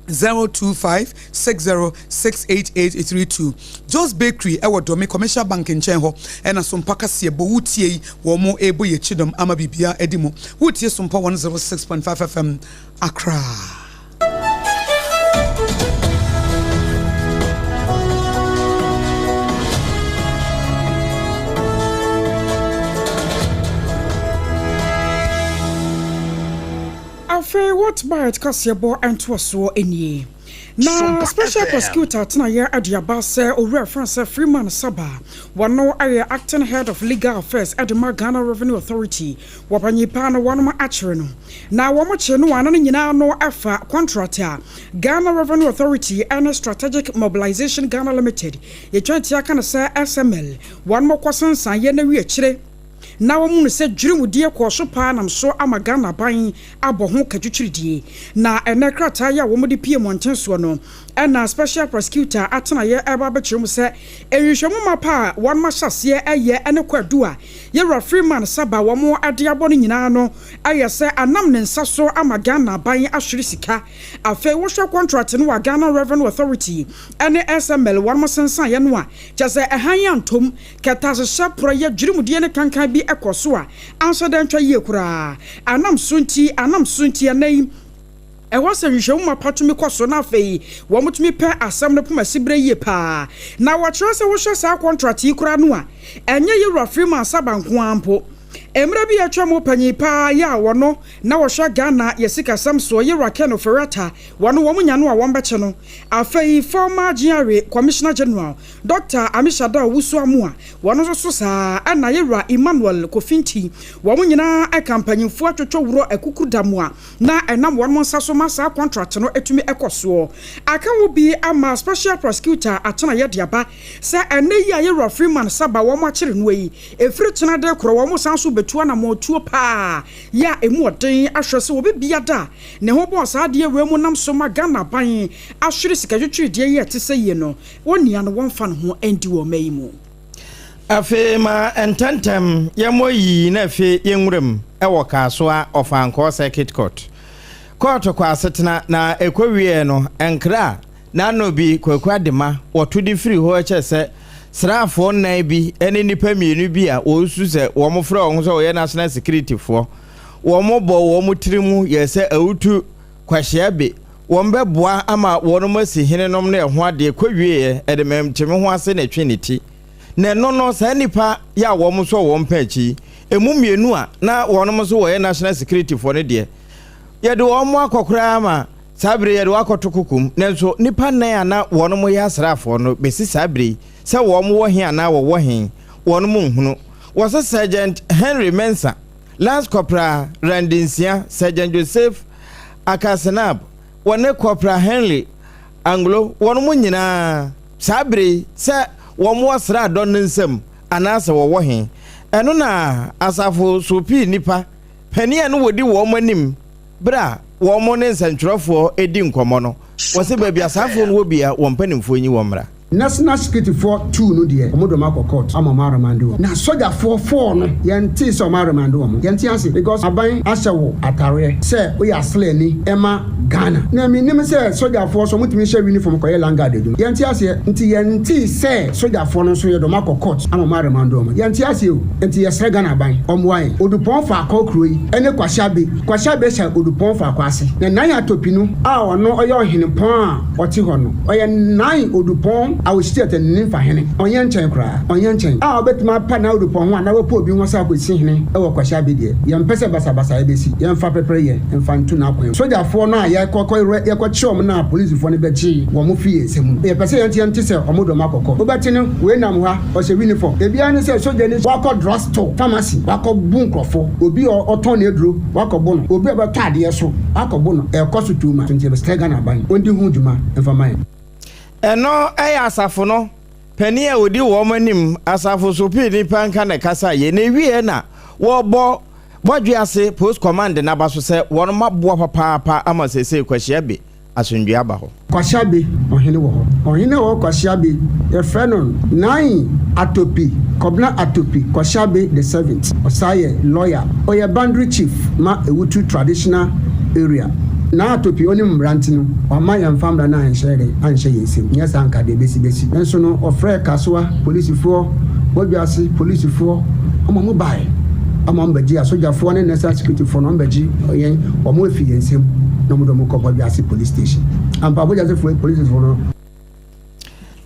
B: 025 60 68832 Joe's Bakery ɛwɔ Dome Commercial Bank nkyɛn hɔ ɛna Sompa kaseɛ bɔ wotie yi wɔn mo ɛrebɔ yɛ kyidɔm ama biribiara adi mu. Wotie Sompa 106.5 FM Accra.
D: Afei What Bite kaseɛbɔ ntoasoɔ nie. Na Special Prosecutor atenaeɛ de aba sɛ Owura Francis Freeman Saba, wɔno yɛ Acting Head of Legal Affairs de ma Ghana Revenue Authority, wɔpanyin paa no wɔnom akyere no. Na wɔn kyere no a na ne nyinaa no fa contract a Ghana Revenue Authority ne Strategic Mobilisation Ghana Limited, yɛtwa ntia ka no sɛ SML, wɔnom kɔ sensan yɛ na wie akyire. Na wɔhunu sɛ dwirimdie kɔɔ so paa nam so ama Ghana aban abɔ ho katwitwiridie. Na ɛnnɛ krataa yi a wɔde pue mmɔnten soɔ no na Special Prosecutor atenaeɛ reba abɛkyerɛ mu sɛ nhwehwɛmu mapa a wɔnom ahyɛ aseɛ reyɛ ne kwadu a Yɛwura Freeman Saba wɔn de abɔ no nyinaa no yɛ sɛ anam ne nsa so ama Ghana aban ahwere sika. Afei wohwɛ kɔntrate no a Ghana Revenue Authority ne SML wɔnom sensaneɛ no a, kyerɛ sɛ ɛhan antom. Kɛtɛasehyɛ, porɔeɛ, dwirimdie ne kankan bi kɔ so a anhyɛ da ntwa yie koraa. Anam so nti, anam so nti, ɛnnɛ yi, ɛwɔ sɛ nhwehwɛmu mapa tumi kɔ so na afei wɔtumi pɛ asɛm no poma siberɛ yie pa ara. Na wɔkyerɛ sɛ wohwɛ saa kɔntrat yi koraa no a, ɛnyɛ Yewura Freeman Saba nko ara mpo. Mmerɛ bi a atwam panyin pa ara yi a wɔno na wɔhwɛ Ghana yɛ sikasɛm soɔ, Yewura Ken Ofori-Atta, wɔno wɔn nya no a wɔbɛkye no. Afei former GRA Commissioner General, Dɔkta Amishadai Owusu-Amoah, wɔn nso so saa ara na Yewura Emmanuel Kofi Nti, wɔn nyinaa ka mpanyimfoɔ atwotwo worɔ akukudam a na ɛnam wɔn nsa so ma saa kɔntrat no tumi kɔ soɔ. Aka ho bi ama Special Prosecutor atenaeɛ de aba sɛ ɛnnɛ yi a Yewura Freeman Saba wɔn akyere noɔ yi, ɛfiri kyena de korɔ wɔn san so bɛtu anamɔn tuo paa yɛ a ɛmu ɔden ahwɛ sɛ obi biada a ne ho bɔɔ saa adeɛ wei mu nam so ma Ghana aban ahwere sikatwitwiridie yi a ɛte sɛ yie no. Onua no wɔmfa ne ho ndi wɔ ɔma yi mu.
E: Afei ma ntɛntɛm yɛmmɔ yii na afei yɛnwura mu wɔ Kasoa Ɔfankɔɔ Circuit Court. Kɔɔto kɔ asetena na ɛkɔwieɛ no nkra a n'ano bi Kwaku Adema wɔto de firi hɔ kyerɛ sɛ sraafoɔ nnan bi ne nnipa mmienu bi a wɔresu sɛ wɔfrɛ wɔn ho sɛ wɔyɛ National Securityfoɔ wɔbɔ wɔn tiri mu yɛɛ sɛ awutu Kwahyia be wɔn bɛboa ama wɔnom asi henenom no ɛho adeɛ kɔwieɛ ɛde mente me ho ase na ɛtwe ne ti. Na ɛno no saa nnipa yɛ a wɔn sɔ wɔn pɛ akyi yi, ɛmu mmienu a na wɔnom nso wɔyɛ national security foɔ no deɛ yɛde wɔn akɔ koraa ma saa bere yɛde wɔn akɔto kokom, nanso nnipa nnan a na wɔnom yɛ asraafoɔ no bɛsi saa bere yi sɛ wɔn wɔ he anaa wɔwɔ he wɔnom nhunu. Wɔse Sergeant Henry Mensah, Lance Corporal Randy Nsia, Sergeant Joseph Akasenab, wɔne Corporal Henry Anglo, wɔnom nyinaa, saa bere yi, sɛ wɔn wɔ sraadɔ no nsam anaasɛ wɔwɔ he. Ɛno na asafo so pii nnipa panin a na wɔdi wɔn anim bere a wɔn ne nsɛntwerɛfoɔ di nkɔmmɔ no, wɔse baabi a saa afoɔ no wɔ biara wɔn mpanimfoɔ nyi wɔn mmra.
F: National security foɔ tuu no deɛ ɔmo de ɔmo akɔ court ama ɔmo aremande wɔn. Na sogyafoɔ four no yɛn tee sɛ ɔmo aremande wɔn. Yɛn te ase because aban ahyɛ wo atareɛ sɛ woyɛ aslani ɛma Ghana. Na me nim sɛ sogyafoɔ nso ɔmo tumi hyɛ uniform kɔyɛ land guard adwuma. Yɛn te aseɛ. Nti yɛn tee sɛ sogyafoɔ no nso yɛde ɔmo akɔ court ama ɔmo aremande wɔn. Yɛn te aseɛ o. Nti yɛsrɛ Ghana aban ɔmmoa yɛn. Odupɔn faakɔ kuro yi ɛne Kwasi Abe. Kwasi Abe hyɛ Odupɔn faakɔ ase. Na Nyan Atopinu a ɔno ɔyɛ ɔhenepɔn a ɔte hɔ no, ɔyɛ Nyan Odupɔn a ɔsi Tete ne Nimfa hene. Ɔnyɛ nkyɛn koraa. Ɔnyɛ nkyɛn a ɔbɛtumi apa Nyan Odupɔn ho anaa wapa obi ho sɛ akɔsi hene wɔ Kwasi Abe deɛ. Yɛmpɛ sɛ basabasayɛ bɛsi. Yɛmfa pɛprɛ yɛ mfa nto n'akwan mu. Sogyafoɔ no a yɛkɔ yɛkɔkye wɔn no a polisifoɔ no bɛgyee wɔn firii yɛn nsam no, yɛpɛ sɛ yɛn nso yɛnte sɛ wɔde wɔn akɔkɔ. Wobɛte no, wei nam hɔ a, ɔhyɛ uniform. Ebiara ne sɛ sogyani wakɔ drug store, pharmacy, wakɔ bu nkurɔfo, obi a ɔtɔn n'aduro wakɔ bo no, obi a ɔbɛtɔ adeɛ so wakɔ bo no. Ɛrekɔ so too much nti yɛbɛsrɛ Ghana aban ɔndi ho dwuma mfa ma yɛn.
E: Ɛno yɛ asafo no. Panin a ɔdi wɔn anim, Asafo so panin pa nka na ɛkasaeɛ, na ɛwieɛ na wɔrebɔ Bɔdwease Post Command no aba so sɛ wɔnom aboa papaapa ama seesei Kwahyiabe asomdwoeɛ aba hɔ.
F: Kwahyiabe ɔhene wɔ hɔ. Ɔhene a ɔwɔ Kwahyiabe, yɛfrɛ no Nai Atopi, Kɔbena Atopi Kwahyiabe the Seventh. Ɔsan yɛ lawyer. Ɔyɛ Boundary Chief ma Ewutu Traditional Area. Nai Atopi, ɔnim mmara nti no, wamma yɛamfa mmara no anhyɛ dɛn, anhyɛ yɛn nsam. Nyɛ saa anka deɛ ɛbɛsi bɛsi. Nanso no, ɔfrɛɛ Kasoa polisifoɔ, Bɔdwoase polisifoɔ, wɔma wɔbaeɛ. Ama wɔbɛgye asogyafoɔ ne National Security foɔ no, wɔbɛgye yɛn, wɔn afi yɛn nsam na wɔde wɔn kɔ Bɔdwoase Police Station. Ampa Bɔdwoase foɔ police foɔ no.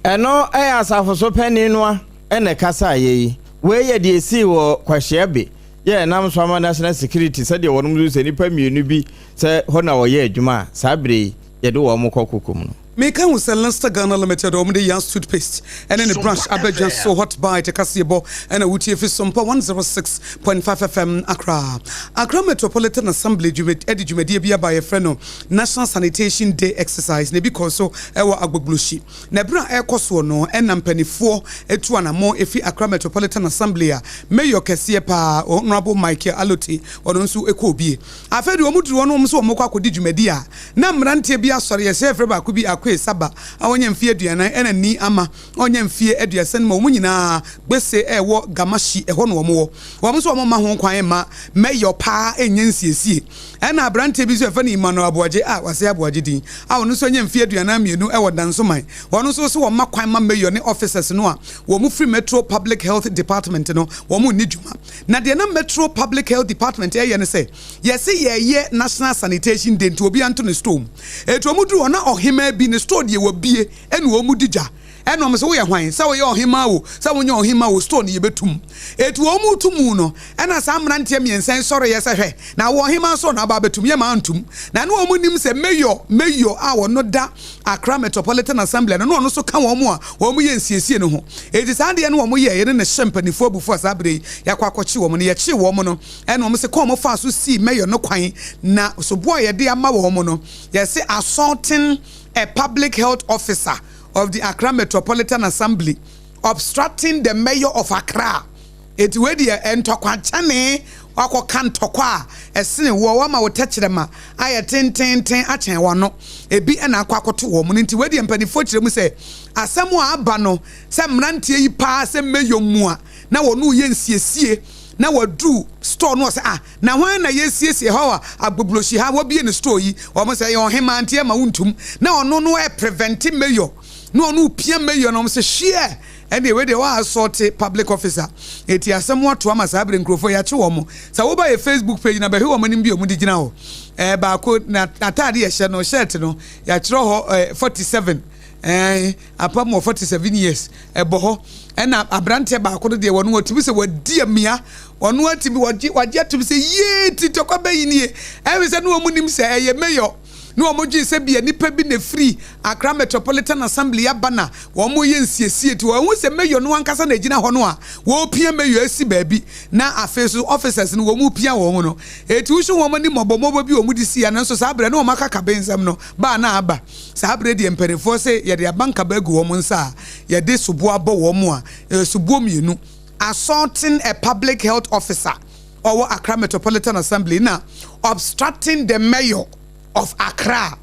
E: Ɛno yɛ asafo so panin no a na ɛkasaeɛ yi. Wei yɛ deɛ ɛsii wɔ Kwahyeabe yɛ ɛnam so ama National Security sɛdeɛ wɔnom nso sɛ nnipa mmienu bi sɛ hɔ na wɔyɛ adwuma a saa berɛ yi yɛde wɔn kɔ kokom no.
B: Meka hu sɛ Lester Ghana Limited a wɔde Yas toothpaste ne ne brush aba dwa so Hot Bite kaseɛbɔ na wotie fi Sompa 106.5 FM Accra. Accra Metropolitan Assembly dwumadi de dwumadie bi aba a yɛfrɛ no National Sanitation Day Exercise na ebi kɔɔ so wɔ Agbogbloshie. Na ɛberɛ a ɛrekɔ soɔ no na mpanifoɔ tu anamɔn ɛfiri Accra Metropolitan Assembly a Mayor kɛseɛ paa Honourable Michael Allotey ɔno nso kɔɔ bie. Afei deɛ wɔduru hɔ no wɔn nso wɔkɔ akɔdi dwumadi a na mmeranteɛ bi asɔre yɛsɛ yɛfrɛ baako bi Akoe Saba a wanya mfeɛ 40 ɛna Nii Ama a ɔnya mfeɛ 35 wɔn nyinaa Gbese a ɛwɔ Gamashi ɛhɔ na wɔn wɔ. Wɔn nso wɔn mma ho kwan mma Mayor paa nyɛ nsiesie. Ɛna aberanteɛ bi nso yɛfrɛ no Emmanuel Aboagye a wasɛe Aboagye din a ɔno nso anya mfeɛ 42 ɛwɔ Dansoman. Wɔn nso so wɔn mma kwan mma Mayor ne officers no a wɔn firi Metro Public Health Department no wɔn nni dwuma. Na deɛ na Metro Public Health Department reyɛ ne sɛ, yɛse yɛreyɛ National Sanitation Day nti obiara nto ne store mu. Enti wɔn duru hɔ na ɔhemaa bi ne store deɛ wabue ɛna wɔn di dwa. Ɛna wɔn se woyɛ hwan? Sɛ woyɛ ɔhemaa o, sɛ wonyɛ ɔhemaa o, store no yɛbɛtu mu. Enti wɔn retu mu no, ɛna saa mmeranteɛ mmiɛnsa yi sɔreeɛ sɛ hwɛ, na wo ɔhemaa store na aba abɛtu mu, yɛmma anto mu. Na na wɔn nnim sɛ Mayor, Mayor a ɔno da Accra Metropolitan Assembly no, na ɔno nso ka wɔn a wɔyɛ nsiesie no ho. Enti saa adeɛ no wɔn yɛeɛ no na ɛhyɛɛ mpanimfoɔ abufuo a saa berɛ yi yɛakɔ akɔkye wɔn no. Yɛkyee wɔn no, ɛna wɔn se kwan a wɔfaa so sii Mayor no kwan na soboɔ a yɛde ama wɔn no, yɛse assaulting a public health officer of the Accra Metropolitan Assembly, obstructing the Mayor of Accra. Enti wei deɛ ntɔkwa kyɛnee, woakɔka ntɔkwa a ɛsene woɔ, woama wo tɛkyerɛma ayɛ tenteenten akyɛn w'ano, ebi na akɔ akɔto wɔn no. Nti wei deɛ mpanimfoɔ kyerɛ mu sɛ asɛm a aba no sɛ mmeranteɛ yi paa sɛ mmɛyɔ mu a na wɔn reyɛ nsiesie na wɔaduru store no ɔsɛ ah na hwan na yɛsiesie hɔ a agboblosi ha wɔbie ne store yi wɔn sɛ ɛyɛ ɔhemaa nti ɛma wontum na ɔno no ɛprevente mayor na ɔno pia mayor na wɔn sɛ hwiɛ Ɛndeɛ wei deɛ wa assault public officer eti asɛm ato ama saa bere nkurɔfoɔ yɛakye wɔn. Sɛ woba yɛ Facebook page na bɛhwɛ wɔn anim bi a wɔn de gyina hɔ. Ɛɛ baako na n'ataade yɛhyɛ no shirt no yɛatwerɛ hɔ ɛɛ 47 ɛɛ apam wɔ 47 years ɛbɔ hɔ. Ɛna aberanteɛ baako no deɛ wɔn wɔtumi sɛ wɔadi amia wɔn atumi wɔgye wɔagye atum sɛ yie ti tɔkwa bɛyi nie ɛwɛ sɛ ne wɔn nim sɛ ɛyɛ mayor. na wɔdwen sɛ bia nnipa bi na ɛfiri Accra Metropolitan Assembly aba na wɔreyɛ nsiesie nti wɔahu sɛ Mayor no ankasa na ɛgyina hɔ no a wɔrepia Mayor asi baabi na afei nso officers no wɔrepia wɔn no. Enti wohwɛ wɔn ani mmɔbɔmmɔbɔ bi a wɔde sii ano nso saa berɛ na wɔn akakabensɛm no baa na aba. Saa berɛ deɛ mpanimfoɔ se yɛde abankaba agu wɔn nsa a yɛde soboɔ abɔ wɔn a soboɔ mmienu assaulting a public health officer ɔwɔ Accra Metropolitan Assembly na obstructing the mayor of Accra.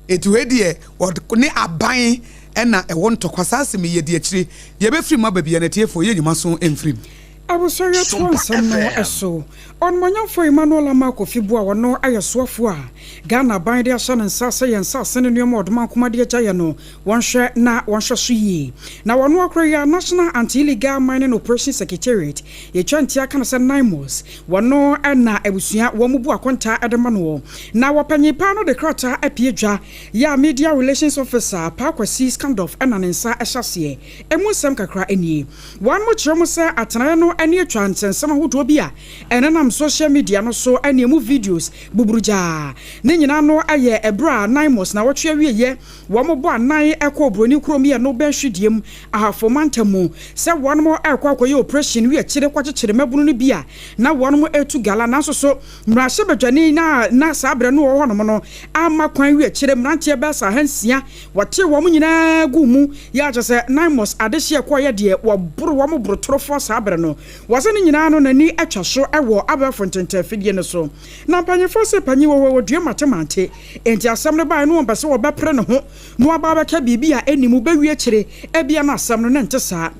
B: Eti wei deɛ wɔde ne aban na ɛwɔ ntɔkwa. Saa asɛm yi yɛdi akyire. Yɛbɛfiri mu aba bia na atiefoɔ yɛnyi mo aso mfiri mu.
D: Abusua yɛtoa nsɛm no so. Ɔnomonyamfoɔ Emmanuel Armah Kofi Buah ɔno yɛ soafoɔ a Ghana aban de ahyɛ ne nsa sɛ yɛn nsase ne nnoɔma a ɔdomankoma de agya yɛn no wɔnhwɛ na wɔnhwɛ so yie. Na wɔno akora yi ara National Anti-Illegal Mining Operations Secretariat Yɛtwa ntia ka no sɛ Naimos, wɔno na abusua wɔn bu akontaa de ma noɔ. Na wɔpanyin paa no de krataa apue dwa yɛ a Media Relations Officer Paa Kwasi Scandorf na ne nsa hyɛ aseɛ. Emu nsɛm kakra nie. Wɔn mo kyerɛ mu sɛ atenaeɛ no ani atwa nsɛnsɛm ahodoɔ bi a ɛnenam social media no so ne emu videos buburugyaa. Ne nyinaa no yɛ ɛberɛ a Naimos nawɔtwe awieɛ wɔn bɔ anan kɔɔ Buroni kurom yɛ no bɛn Hwidiem, Ahafo mantam mu sɛ wɔn rekɔ akɔyɛ oprehyɛn wi akyire kɔkyekyere mmabunu no bi a na wɔn retu gala nanso so mmarahyɛbadwani no a na saa berɛ no ɔwɔ hɔnom no amma kwan wi akyire mmeranteɛ bɛyɛ sɛ ahansia Wɔtee wɔn nyinaa guu mu yɛ a kyerɛ sɛ Naimos adehyeɛ kɔeɛ deɛ wɔboro wɔn borotorofoɔ saa berɛ no. Wɔse ne nyinaa no n'ani atwa so wɔ abɛɛfo ntɛntɛnfidie no so. Na mpanyinfoɔ se panyin wɔ hɔ wɔdua mate mante. Enti asɛm no baeɛ no wɔmpɛ sɛ wɔbɛpere ne ho na waba abɛka biribi a ɛnni mu bɛwie akyire ebia na asɛm no na ɛnte saa.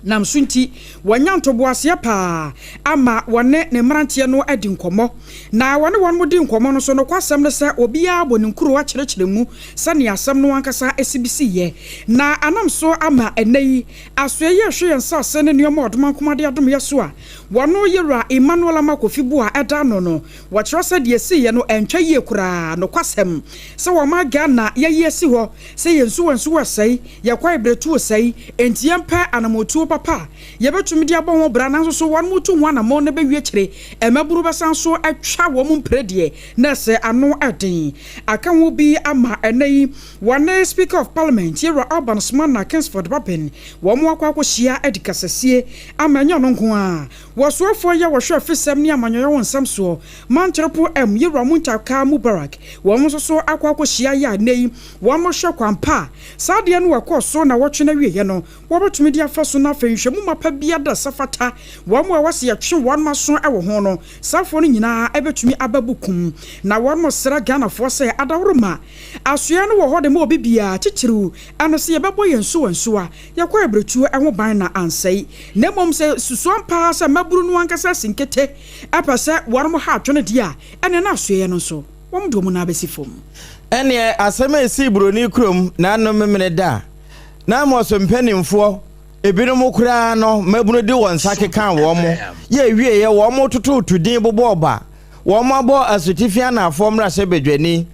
D: Nam so nti, wanya ntoboaseɛ paa ama wɔne ne mmeranteɛ no adi nkɔmmɔ. Na wɔne wɔn di nkɔmmɔ no nso, nokwasɛm ne sɛ obiara bɔ ne nkuro akyerɛkyerɛ mu sɛnea asɛm no ankasa si besiiɛ. Na anam so ama ɛnnɛ yi, asoɛeɛ yi rehwɛ yɛn nsase ne nneɛma a Ɔdomankoma de adom yɛn so a wɔno Yewura Emmanuel Armah Kofi Buah da ano no, wɔkyerɛ sɛ deɛ ɛsiiɛ no antwa yie koraa. Nokwasɛm sɛ wɔma Ghana yɛayi asi hɔ sɛ yɛn nsuwansuwa sɛe, yɛn kwaebiretuo sɛe, enti yɛmpɛ anammɔntuo papa a yɛbɛtumi de abɔ ho bra, nanso so wɔn tu ho anammɔn no bɛwie akyire? Mmabunu bɛsan so atwa wɔn mpire deɛ na ɛsɛ ano den. Aka ho bi ama ɛnnɛ yi wɔne Speaker of Parliament Yewura Alban Sumana Kingsford Bagbin wɔn akɔ akɔhyia adi kasasie ama ɛnyɛ ɔno nko ara. Wɔsoafoɔ yi a wɔhwɛ afisɛm ne amanyɔyɛ ho nsɛm soɔ, Mantrepo M, Yewura Muntaka Mubarak, wɔn nso so akɔ akɔhyia yɛ a nnɛ yi wɔhwɛ kwan pa a saa adeɛ no ɛkɔɔ so nnawɔtwe no awieɛ no wɔbɛtumi de afa so na afei nhwɛmu mapa biara da sɛ fata wɔn a ɛwɔ sɛ yɛtwe wɔn aso wɔ ho no saafoɔ no nyinaa ɛbɛtumi aba bukum na wɔn srɛ Ghanafoɔ sɛ adaworoma asoɛɛ no wɔ hɔ de ma obi biara titiriw ɛno sɛ yɛbɛbɔ yɛn nsuwansuwa yɛkɔ abiretuo ho ban na ansɛe na mmom sɛ susuam paa sɛ mmabunu no ankasa asi nkete pɛ sɛ wɔn ha adwene deɛ a ɛneɛ na asoɛeɛ no nso wɔn de wɔn nan bɛsi fam.
E: Ɛneɛ asɛm a ɛsii Buroni kurom naano Memene da a na Amos mpaninfoɔ ebinom koraa no mmabunu de wɔn nsa kekaa wɔn yɛ wieɛ wɔn totooto din bobɔɔ ba wɔn abɔ Asutifi Anaafoɔ mmarahyɛbadwani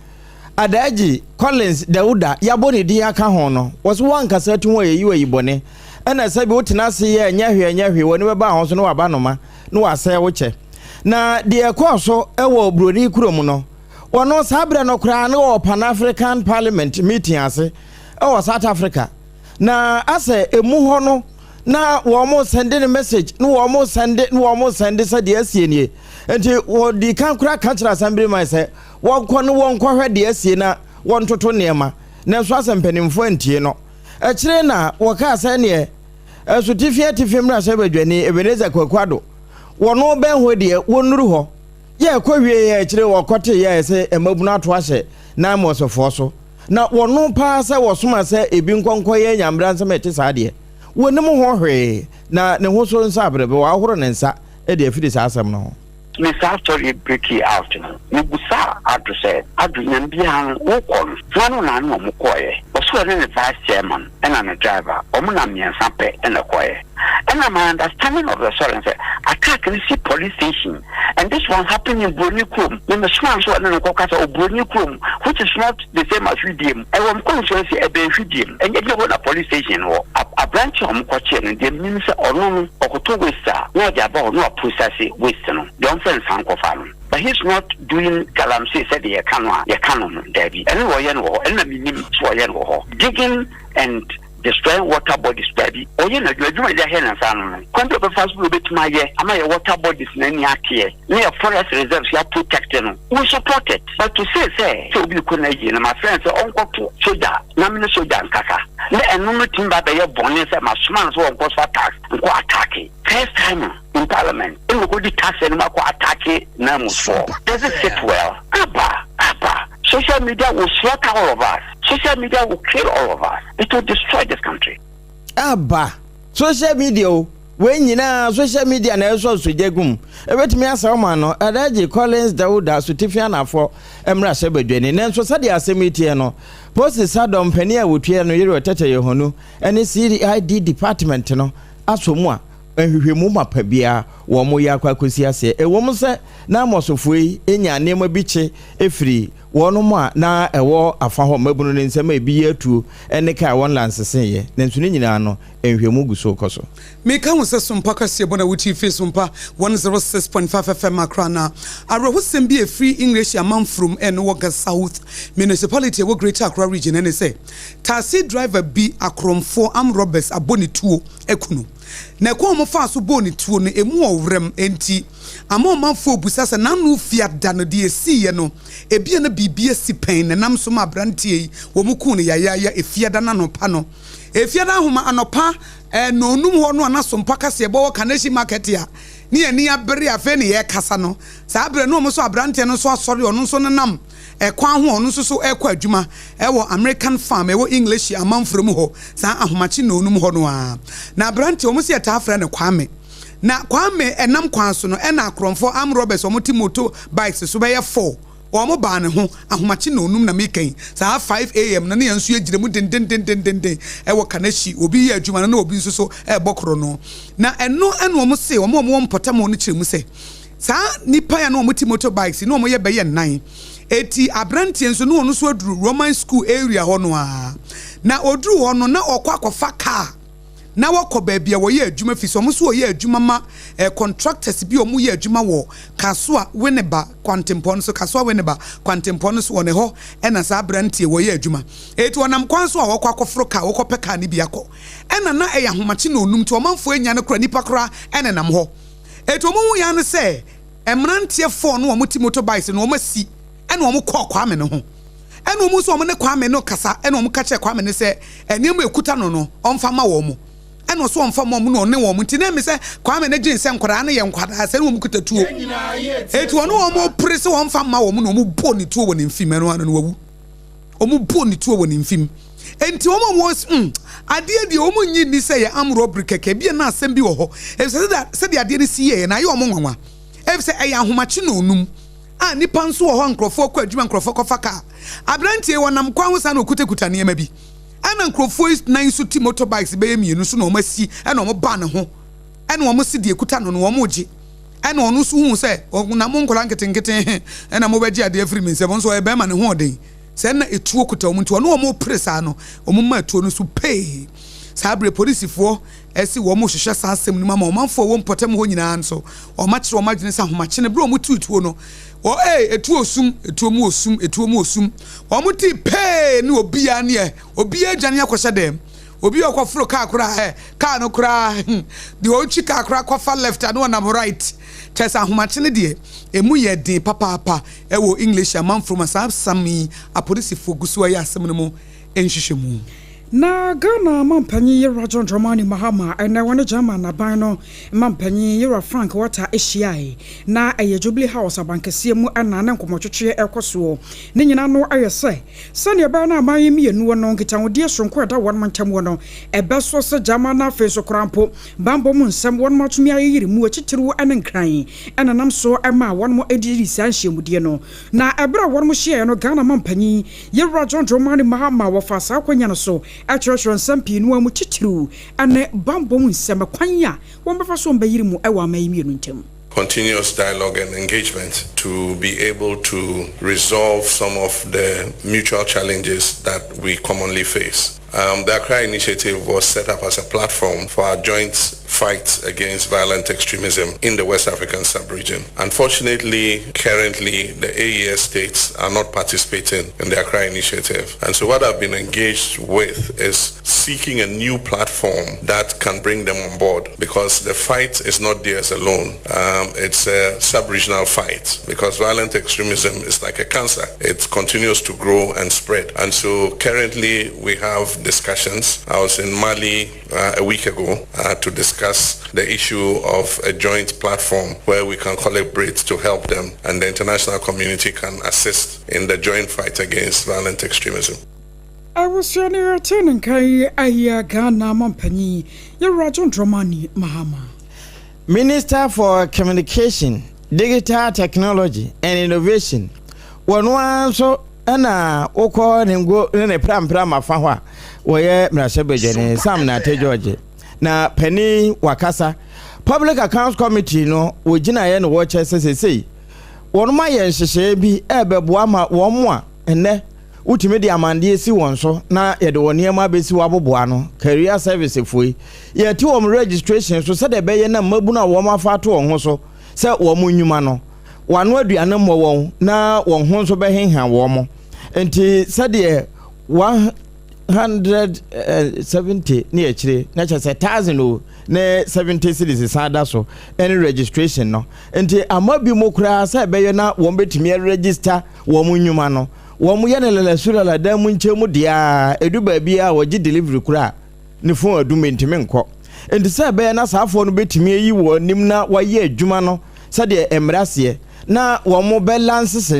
E: Adaagyi Collins Dauda yɛabɔ ne din aka ho no wɔse woankasa atu ho a yɛyi wo ayi bɔne ɛna sɛbi wotena ase yɛ ɛnyɛ hwee ɛnyɛ hwee w'ani bɛba ho so na waba noma na wasɛe wo kyɛ. Na deɛ ɛkɔɔ so wɔ Buroni kurom no, ɔno saa berɛ no koraa na ɔwɔ Pan African Parliament meeting ase wɔ South Africa. Na asɛ emu hɔ no na wɔn sɛnde no message na wɔn sɛnde na wɔn sɛnde sɛ deɛ asie nie. Nti wɔdi kan koraa ka kyerɛ Assembly man sɛ wɔnkɔ ne wɔnkɔhwɛ deɛ asie na wɔntoto nneɛma. Nanso asɛ mpanimfoɔ antie no. Akyire na wɔkaa sɛ neɛ Asutifi Atifi Mmarahyɛbadwani Ebenezer Kwaku Addo, wɔno bɛn hɔ deɛ wɔnnuru hɔ. Yɛ kɔ wie yɛ akyire wɔkɔte yɛ sɛ mmabunu ato ahyɛ Naimɔsfoɔ so. Na wɔno paa sɛ wɔsoma sɛ ebi nkɔ nkɔyɛ nyambra nsɛm a ɛte saa deɛ, wɔnnim ho hwee na ne ho so nso abrɛbɛ wɔahoro ne nsa de afiri saa asɛm no ho.
G: Me saa story yi breakii out no, me busaa Addo sɛ, Addo Nyambia no wo kɔ no, hwan no na ne ɔmo kɔɔeɛ? Ɔse ɔne ne vice chairman ɛna ne driver, ɔmo nam miɛnsa pɛ ɛna ɛkɔɔeɛ. Ɛna my understanding of the story ne sɛ, attack no si police station and this one happened in Broni kurom. Me me somaa no sɛ ɔne no nkɔ kasa wɔ Broni kurom which is not the same as Hwidiem. Ɛwɔ me constituency, ɛbɛn Hwidiem, ɛnyɛ hɔ na police station no wɔ. Aberanteɛ a wɔkɔkyee no deɛ menim sɛ ɔno no ɔkɔtɔ waste a na ɔde aba hɔ na waprocess waste no deɛ ɔmfa nsa nkɔfa no but he's not doing galamsey sɛdeɛ yɛka no a yɛka no no daabi ɛno na ɔyɛ no wɔ hɔ ɛno na menim sɛ ɔyɛ no wɔ hɔ digging and destroying water bodies daabi ɔyɛ no adwuma adwuma yɛde ahyɛ ne nsa ano no kwan bi a ɔbɛfa so na ɔbɛtumi ayɛ ama yɛ water bodies no ani ateɛ ne yɛ forest reserves yɛ protect no we support it but to say sɛ sɛ obi kɔ no ayie no mafrɛ no sɛ ɔnkɔto sogya na me ne sogya nkasa na ɛno no tumi ba bɛyɛ bɔne sɛ masoma no sɛ ɔnkɔ so attack nkɔ attack first time in parliament ɛna ɔkɔdi tax anim akɔ attack namusfoɔ does it sit well aba aba social media will slaughter all of us social media will kill all of us it will destroy this country.
E: Aba social media o wei nyinaa social media na ɛsɔ sogya gu mu ɛbɛtumi asɛe ɔman no Alhaji Collins Dauda Sotifi Anafoɔ mmarahyɛ badwani nanso sɛdeɛ asɛm yi teɛ no Posi Sadɔm panin a wɔtua no Yere Ɔtɛtɛ Yehonu ne CID department no asɔ mu a nhwehwɛmu mapa biara wɔn yɛ akɔ akɔsi aseɛ ɛwom sɛ na Amɔsofoɔ yi nyaa nneɛma bi kye firi. Wɔnom a na ɛwɔ afa hɔ mmabunu no nsam a ebi yɛ atuo ne kaa a wɔn lanseseeɛ, nanso ne nyinaa no, nhwɛmu gu so rekɔ so.
B: Meka wo sɛ Sompa kaseɛbɔ na wotie firi Sompa 106.5 FM Accra na awerɛhosɛm bi a ɛfiri English amanfurom ɛno wɔ Ga South Municipality ɛwɔ Greater Accra Region ɛne sɛ taxi driver bi akorɔmfoɔ armed robbers abɔ ne tuo aku no na ɛkwan a wɔfaa so bɔɔ ne tuo no ɛmu ɔwerɛm enti ama ɔmanfoɔ rebisa sɛ n'ano fiada no deɛ ɛsiiɛ no ebia na biribi asi pɛn na ɛnam so ma aberanteɛ yi wɔkuu no yayaaya Efiada no anɔpa no. Efiada ahoma anɔpa nnɔnnum hɔ no a na Sompa kaseɛbɔ wɔ Kaneshie Market a ne yɛn ani abere afei na yɛrekasa no, saa berɛ no wɔn nso aberanteɛ no nso asɔre ɔno nso nenam ɛkwan ho a ɔno nso so rekɔ adwuma wɔ American Farm ɛwɔ English amanfrɛ mu hɔ saa ahomakye nnɔnnum hɔ no ara. Na aberanteɛ wɔn nso yɛtaa frɛ no Kwame. Na Kwame ɛnam kwan so no ɛna akorɔmfoɔ armed robbers wɔn te motor bikes so bɛyɛ four wɔn baa ne ho ahomakye nnɔnnum na meka yi saa 5am no na yɛn nso yɛgyina mu dendendendenden ɛwɔ Kaneshie obi yɛ adwuma no na obi nso so ɛrebɔ korɔno na ɛno ɛna wɔn se wɔn a wɔwɔ mpɔtam hɔ no kyerɛ mu sɛ saa nnipa yi a na wɔn te motor bikes yi na wɔn yɛ bɛyɛ nnan eti aberanteɛ nso na ɔno nso aduru Roman school area hɔ no ara na ɔduru hɔ no na ɔkɔ akɔfa car na wɔkɔ baabi a wɔyɛ adwuma fi sɛ wɔn nso wɔyɛ adwuma ma eh, contractors bi a wɔyɛ adwuma wɔ Kasoa Winneba kwantempɔn no so Kasoa Winneba kwantempɔn no so wɔ ne hɔ ɛna saa aberanteɛ wɔyɛ adwuma eti wɔnam kwan so a wɔkɔ akɔforo kaa wɔkɔpɛ kaa no bi akɔ ɛna na ɛyɛ ahomakye na onum nti ɔmanfoɔ anya no kora nipa koraa ɛnenam hɔ eti wɔn ho ya no sɛ mmeranteɛ fɔɔ no wɔn ti motorbikes no wɔn asi ɛna wɔn kɔɔ Kwame no ho Ɛna wɔn nso wɔn ne Kwame no kasa ɛna wɔn ka kyerɛ Kwame no sɛ nneɛma a ekuta no no ɔnfa ma wɔn. Ɛna ɔso ɔnfa ma wɔn na ɔne wɔn nti na ɛmi sɛ Kwame no dwen sɛ nkwadaa no yɛ nkwadaa sɛ ne wɔn kuta tuo. Eti ɔne wɔn pere sɛ wɔnfa mma wɔn na wɔn bɔ ne tuo wɔ ne mfim ɛno ano no wawu. Wɔn bɔ ne tuo wɔ ne mfim. Enti wɔn a wɔn mm adeɛ deɛ wɔn nyi nni sɛ yɛ arm robbery kɛkɛ ebia na asɛm bi wɔ hɔ. Efisɛ sɛdeɛ adeɛ no si yɛɛ na ayɛ wɔn nwanwa. Efisɛ ɛyɛ ahomakye na onum. a nnipa nso wɔ hɔ a nkurɔfoɔ kɔ adwuma, nkurɔfoɔ kɔfa kaa. Aberanteɛ yi, ɔnam kwan ho saa na ɔkutakuta nneɛma bi. Ɛna nkurɔfoɔ yi nan nso te motorbikes bɛyɛ mmienu so na wɔn asi ɛna wɔn ba ne ho ɛna wɔn se deɛ ɛkuta no no wɔn regye. Ɛna ɔno nso huu sɛ na mo nkwadaa nketenkete he ɛna mobɛgye adeɛ afiri me nsam. Ɔno nso ɔyɛ bɛrima ne ho ɔden. Sɛ na etuo kuta wɔn nti ɔne wɔn repere saa no wɔn maa tuo no so pee. Saa berɛ polisifoɔ se wɔrehwehwɛ saa asɛm no mu ama ɔmanfoɔ a ɛwɔ mpɔtam hɔ nyinaa nso wɔakyerɛ wɔn adwene sɛ ahomakyene berɛ a wɔtuu tuo no wɔ ee etuo osum etuo mu osum etuo mu osum wɔn tii pee ne obiara ne obiara adwane akɔhyɛ dɛm obi a ɔkɔforo kaa koraa ɛ kaa no koraa hmm, deɛ ɔtwi kaa koraa kɔfa left a na ɔnam right kyerɛ sɛ ahomakyene deɛ emu yɛ den papaapa ɛwɔ English amanfoɔ mu a saa asɛm yi apolisifoɔ gu so ayɛ asɛm no mu nhwehwɛmu.
D: Na Ghana mampanyin Yewura John Dramani Mahama ɛnɛ wɔne German aban no mampanyin Yewura Frank Walter hyiae. Na ɛyɛ Jubilee House abankɛseɛ mu na ne nkɔmmɔtwetweɛ ɛrekɔ soɔ. Ne nyinaa no ayɛ sɛ sɛdeɛ ɛbɛyɛ na aman yi mmienu no nkitahodie soronko a ɛda wɔnom ntam wɔ no ɛbɛso sɛ gyama na afei nso koraa mpo banbɔ mu nsɛm wɔnom atumi ayeyere mu atitiriw ne nkran na nam so maa wɔnom dii saa nhyiamudie no. Na ɛberɛ a wɔnom hyiaeɛ no Ghana mampanyin Yewura John Dramani Mahama wɔfaa saa akwanya no so kyerɛkyerɛɛ nsɛm pii no ara mu titiriw ne bammɔ mu nsɛm, kwan a wɔbɛfa so wɔbɛyere mu wɔ aman yi mmienu ntam.
H: Continuous dialogue and engagement to be able to resolve some of the mutual challenges that we commonly face. Um, the Accra Initiative was set up as a platform for our joint fight against violent extremism in the West African sub-region. Unfortunately, currently, the AES states are not participating in the Accra Initiative. And so what I've been engaged with is seeking a new platform that can bring them on board because the fight is not theirs alone. Um, it's a sub-regional fight because violent extremism is like a cancer. It continues to grow and spread. And so currently we have discussions. I was in Mali uh, a week ago uh, to discuss the issue of a joint platform where we can collaborate to help them and the international community can assist in the joint fight against violent extremism.
D: Abusua no yɛte ne nka yi ayɛ Ghana mampanyin Yɛwura John Dramani Mahama.
E: Minister for Communication, Digital Technology and Innovation, wɔno ara nso na wokɔ ne ngo ne ne prampram afa hɔ a wɔyɛ mmarahyɛbadwani Sam Nartey George na panin wakasa Public Accounts Committee no wɔgyinaeɛ na wɔkyɛ sɛ sesei. Wɔnom ayɛ nhyehyɛeɛ bi rebɛboa ma wɔn a nnɛ wotumi de amandeɛ si wɔn so na yɛde wɔn nneɛma abɛsi wɔ aboboa ano, career service foɔ yi, yɛte wɔn registration so sɛdeɛ ɛbɛyɛ na mmabunu a wɔn afa ato wɔn ho so sɛ wɔn nnwuma no, wɔano aduane mmɔ wɔn na wɔn ho nso bɛhenha wɔn. Nti sɛdeɛ 170 ne akyire na kyerɛ sɛ 1000 o ne 70 cedis san da so ne registration no nti ama bi mu koraa sɛ ɛbɛyɛ na wɔn bɛtumi aregister wɔn nnwuma no wɔn yɛ no lalasulala dan mu nkyɛn mu deɛ a ɛdu baabi a wɔgye delivery koraa ne phone adum ntumi nkɔ nti sɛ ɛbɛyɛ na saafoɔ no bɛtumi ayi wɔn anim na wɔayɛ adwuma no sɛdeɛ mmara seɛ na wɔn bɛ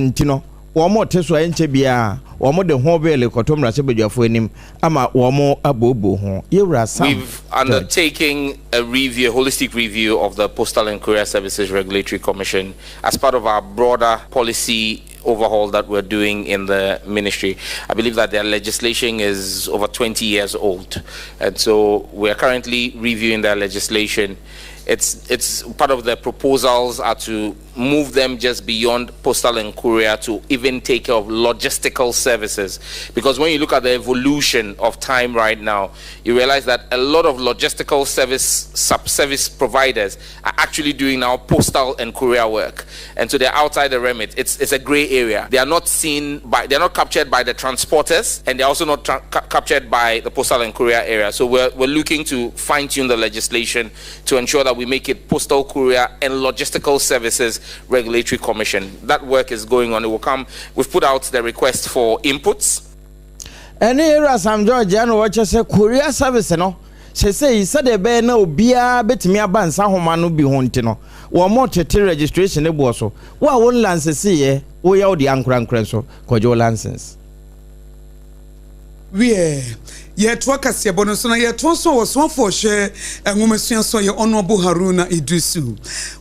E: nti no wɔn te so a ɛnkyɛ biara wɔn de ho bill kɔtɔ mmarahyɛbadwafoɔ anim ama wɔn abooboo ho yɛwura Sam.
I: We've undertaken a review, a holistic review of the Postal and Courier Services Regulatory Commission as part of our broader policy overhaul that we're doing in the ministry. I believe that their legislation is over 20 years old. And so we are currently reviewing their legislation. It's part of the proposals are to move them just beyond postal and courier to even take care of logistical services. Because when you look at the evolution of time right now, you realize that a lot of logistical service sub-service providers are actually doing now postal and courier work. And so they're outside the remit. It's a gray area. They are not seen by, they're not captured by the transporters, and they're also not captured by the postal and courier area. So we're looking to fine-tune the legislation to ensure that we make it Postal, Courier and Logistical Services Regulatory Commission. That work is going on. It will come. We've put out the request for inputs.
E: Ɛne ewura Sam George ɛna wɔkyɛ sɛ courier service no sɛsɛyi sɛdeɛ ɛbɛyɛ na obiara bɛtumi aba nsa homa no bi ho nti no wɔn mo tete registration ne boɔ so wo a wɔn license yɛ woyɛ wo de ankorankora nso kɔgye wo license.
B: Wiɛ, yɛtoa kaseɛbɔ no so na yɛtoa so a wɔsoafoɔ hwɛ nwomasua so yɛ Honorable Haruna Iddrisu.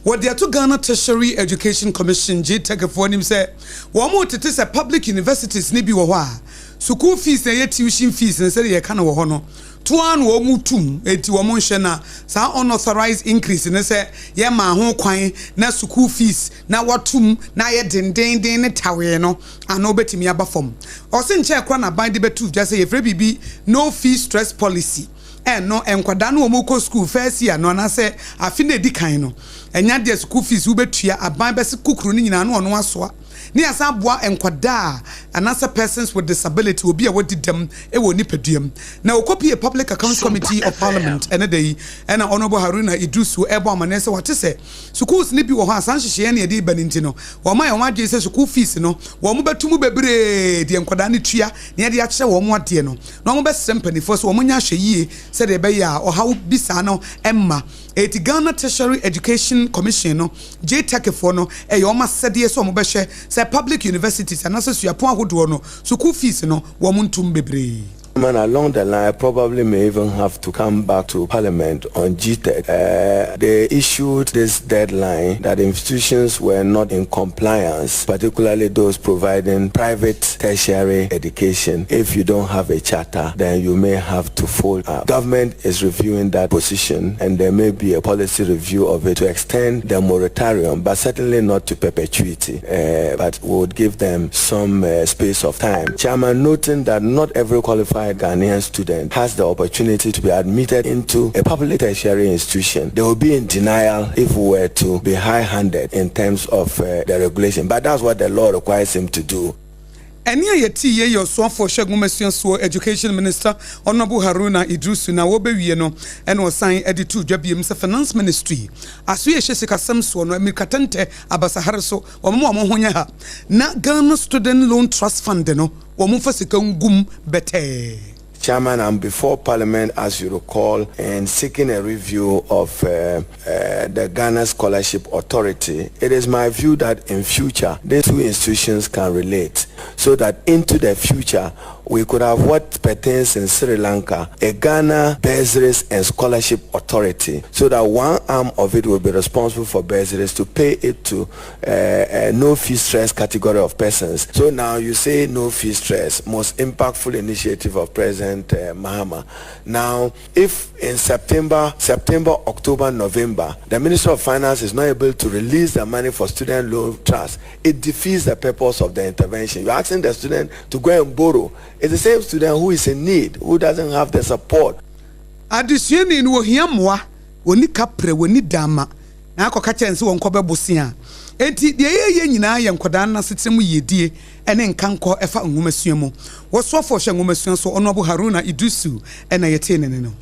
B: Wɔde ato Ghana Tertiary Education Commission, GTEC foɔ anim sɛ wɔn mo tete sɛ public universities ne bi wɔ hɔ a sukuu fees na ɛyɛ tuition fees na sɛdeɛ yɛka no wɔ hɔ no toa na wɔn mu tum eti wɔn nhwɛ na saa unauthorized increase ne sɛ yɛma ho kwan na sukuu fees na wɔtum na ayɛ dendenden ne tawee no ano bɛtumi aba fam. Ɔsi nkyɛn kora na aban de bɛtu dwa sɛ yɛfrɛ biribi no fee stress policy. Ɛno nkwadaa no wɔn kɔ school first year no anaasɛ afi na edi kan no ɛnya deɛ school fees wobɛtua aban bɛsi kukuru no nyinaa no ɔno asoa ne yɛsan aboa nkwadaa anaasɛ persons with disability, obi a wadi dɛm wɔ nipadua mu. Na okɔpie Public Accounts Committee of Parliament ɛne da yi ɛna Honourable Haruna Iddrisu ɛbɔ amaneɛ sɛ wate sɛ schools ne bi wɔ hɔ a saa nhyehyɛeɛ ne yɛde ba ne nti no wɔn ayɛ wɔn adwene sɛ school fees no wɔn bɛtu mu bebree deɛ nkwadaa no tua ne yɛde akyerɛ wɔn adeɛ no na wɔn bɛsrɛ mpanimfoɔ sɛ wɔn nyɛ ahwɛ yie sɛdeɛ ɛbɛyɛ a ɔhaw bi saa no ɛmma. Eti Ghana Tertiary Education Commission no, GTEC foɔ no, ɛyɛ wɔn asɛdeɛ sɛ wɔn bɛhwɛ sɛ public universities anaasɛ suapɔn ahodoɔ no sukuu fees no wɔn ntum bebree.
J: Man, along the line, I probably may even have to come back to Parliament on GTEC. They issued this deadline that institutions were not in compliance, particularly those providing private tertiary education. If you don't have a charter, then you may have to fold up. Government is reviewing that position, and there may be a policy review of it to extend the moratorium, but certainly not to perpetuity. But we would give them some space of time. Chairman, noting that not every qualified Ghanaian student has the opportunity to be admitted into a public tertiary institution. They will be in denial if we were to be high-handed in terms of the regulation. But that's what the law requires him to do.
B: Ɛne a yɛte yɛ yɛ ɔsoafoɔ hyɛ nwomasua soɔ, Education Minister Honorable Haruna Iddrisu. Na wɔbɛwie no ɛna ɔsan de to dwa biem sɛ Finance Ministry aso yɛ hyɛ sikasɛm soɔ no mmirikatɛntɛ abasahare so wɔn a wɔn ho nyɛ ha na Ghana Student Loan Trust Fund no wɔn mfa sika ngum bɛtɛɛ.
J: Chairman, I'm before Parliament, as you recall, in seeking a review of the Ghana Scholarship Authority. It is my view that in future, these two institutions can relate so that into the future, We could have what pertains in Sri Lanka, a Ghana Bursaries and Scholarship Authority, so that one arm of it will be responsible for bursaries to pay it to no fee stress category of persons. So now you say no fee stress, most impactful initiative of President Mahama. Now, if in September, September, October, November, the Minister of Finance is not able to release the money for student loan trust, it defeats the purpose of the intervention. You're asking the student to go and borrow. It's the same student who is in need, who doesn't have the support.
B: Adesuani no ohia mmoa, onni kaprɛ, onni dama, na akɔka kyerɛ no sɛ wɔnkɔbɛ bosea. Enti deɛ yɛyɛ nyinaa yɛ nkwadaa no asetena mu yiedie ne nkankɔ ɛfa nwomasua mu. Wɔsoafoɔ hwɛ nwomasua so, Ɔnoabo Haruna Iddrisu na yɛtee ne nne no.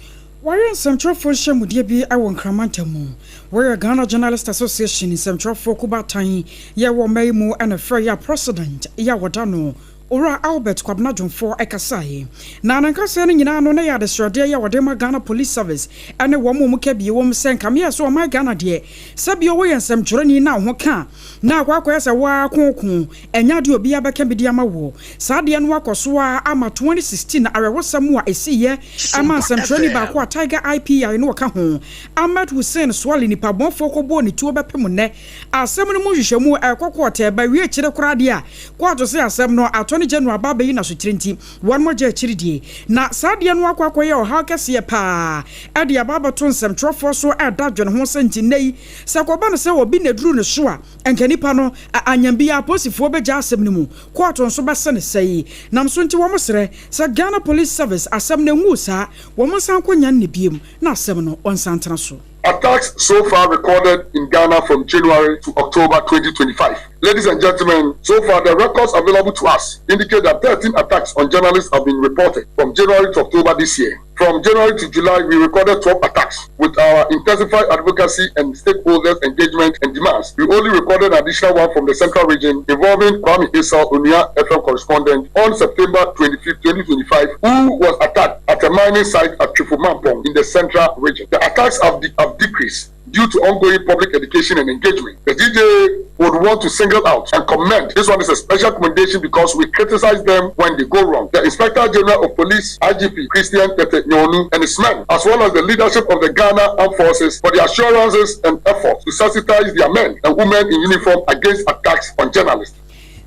D: Wɔayɛ nsɛmtwerɛfoɔ nhyiamudeɛ bi wɔ Nkran mantam mu. Wɔyɛ Ghana Journalist Association nsɛmtwerɛfoɔ kubaatan yɛ wɔ ɔman yi mu na ɛfrɛ yɛ a President yɛ a wɔda no Owura Albert Kwabena Dwomfoɔ kasaeɛ. Na ne nkasaeɛ no nyinaa no na ɛyɛ adesrɛdeɛ yɛ a wɔde ma Ghana Police Service ne wɔn a wɔka bie wɔ mu sɛ nka meyɛ sɛ ɔman Ghana deɛ sɛ bio woyɛ nsɛmtwerɛni na wo ho ka a na akɔ akɔyɛ sɛ wo ara kooko ɛnyɛ adeɛ a obiara bɛka bi de ama woɔ. Saa adeɛ no akɔ so ara ama 2016 awerɛhosɛm a ɛsiiɛ ma nsɛmtwerɛni baako a Tiger Eye PI no ɔka ho, Ahmed Hussein Suale nipabɔnfoɔ kɔbɔɔ ne tuo bɛpem nnɛ. Asɛm no mu nhwehwɛmu ɛrekɔ kɔɔte ɛba wie akyire koraa deɛ a, kɔɔto se asɛm no Attorney General aba abɛyi n'asotire nti wɔn agya akyiri die. Na saa adeɛ no akɔ akɔyɛ ɔhaw kɛseɛ paa de aba abɛto nsɛmtwerɛfoɔ so ɛreda adwene ho sɛ nti nnɛ yi sɛ ɛkɔba no sɛ obi na ɛduru ne so a nka nipa no anyam biara apolisifoɔ bɛgyaa asɛm no mu, kɔɔto nso bɛse no sɛe. Nam so nti wɔn srɛ sɛ Ghana Police Service asɛm no nwuu saa, wɔn nsan nkɔ nyan no biom na asɛm no ɔnsan ntena so.
K: Attacks so far recorded in Ghana from January to October 2025. Ladies and gentlemen, so far the records available to us indicate that 13 attacks on journalists have been reported from January to October this year. From January to July, we recorded 12 attacks. With our intensified advocacy and stakeholders' engagement and demands, we only recorded an additional one from the Central Region involving Kwame Esau Onia FM correspondent on September 25, 2025, who was attacked at a mining site at Twifo Mampong in the Central Region. The attacks have, de have decreased due to ongoing public education and engagement. The DJ would want to single out and commend. This one is a special commendation because we criticize them when they go wrong. The Inspector General of Police, IGP Christian Tete Nyonu, and his men, as well as the leadership of the Ghana Armed Forces, for the assurances and efforts to sensitize their men and women in uniform against attacks on journalists.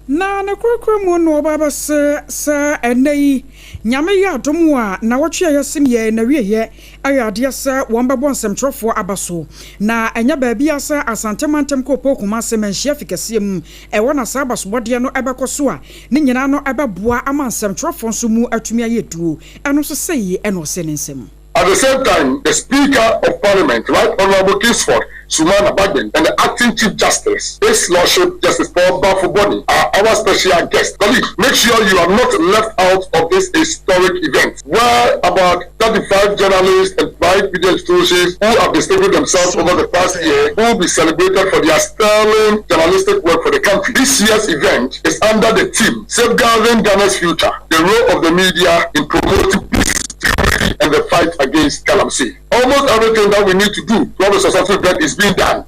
D: Na ne korokoro mu no ɔba abɛse sɛ ɛnnɛ yi Nyame yɛ adom a nnawɔtwe a yɛasim yɛn n'awieɛ ayɛ adeɛ sɛ wɔn bɛbɔ nsɛmtwerɛfoɔ aba so. Na ɛnyɛ baabiara sɛ Asante mantam kuropɔn Kumase manhyia fi kɛseɛ mu ɛhɔ na saa abasobɔdeɛ no ɛbɛkɔ so a ne nyinaa no ɛbɛboa ama nsɛmtwerɛfoɔ nso mu atumi ayɛ duro. Ɛno nso sei na ɔse ne nsɛm.
K: At the same time, the Speaker of Parliament, Right Honorable Kingsford Sumana Bagbin, and the Acting Chief Justice, His Lordship Justice Paul Baffoe-Bonnie, are our special guests. Colleagues, make sure you are not left out of this historic event, where about 35 journalists and private media institutions who have distinguished themselves over the past year will be celebrated for their sterling journalistic work for the country. This year's event is under the theme Safeguarding Ghana's Future, the role of the media in promoting peace, security, and the fight against galamsey. Almost everything that we need to do to have a successful event is being done.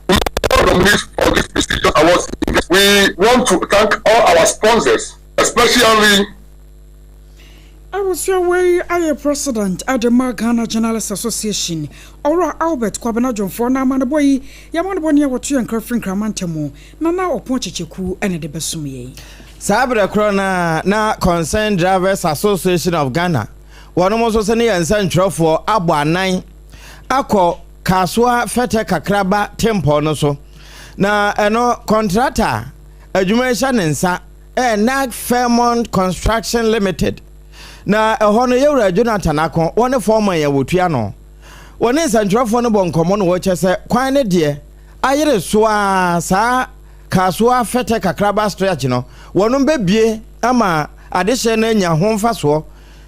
K: All nominees for this prestigious awards. We want to thank all our sponsors, especially
D: Abusua wei ayɛ President de ma Ghana Journalists Association, Owura Albert Kwabena Dwomfoɔ na amanebɔ yi yɛ amanebɔ nea wɔto yɛn nkra firi Nkraman ntamu, Nana Ɔpɔn Kyekyeku na ɛde bɛsom yɛn.
E: Saa berɛ korɔ no ara na Concerned Drivers Association of Ghana wɔnom nso sɛ ne yɛn nsɛntwerɛfoɔ abɔ anan akɔ Kasoa Fɛtɛ Kakraba tempɔn no so. Na ɛno kɔntrata a adwuma yi hyɛ ne nsa ɛyɛ Nag Fairmont Construction Limited. Na ɛhɔ no yɛwura Jonathan Ako wɔne foreman yɛ wɔtua no. Wɔne nsɛntwerɛfoɔ no bɔ nkɔmmɔ no wɔkyɛ sɛ kwan no deɛ ayere so ara saa Kasoa Fɛtɛ Kakraba stretch no wɔnom bɛbie ama adehyeɛ no anya ho mfasoɔ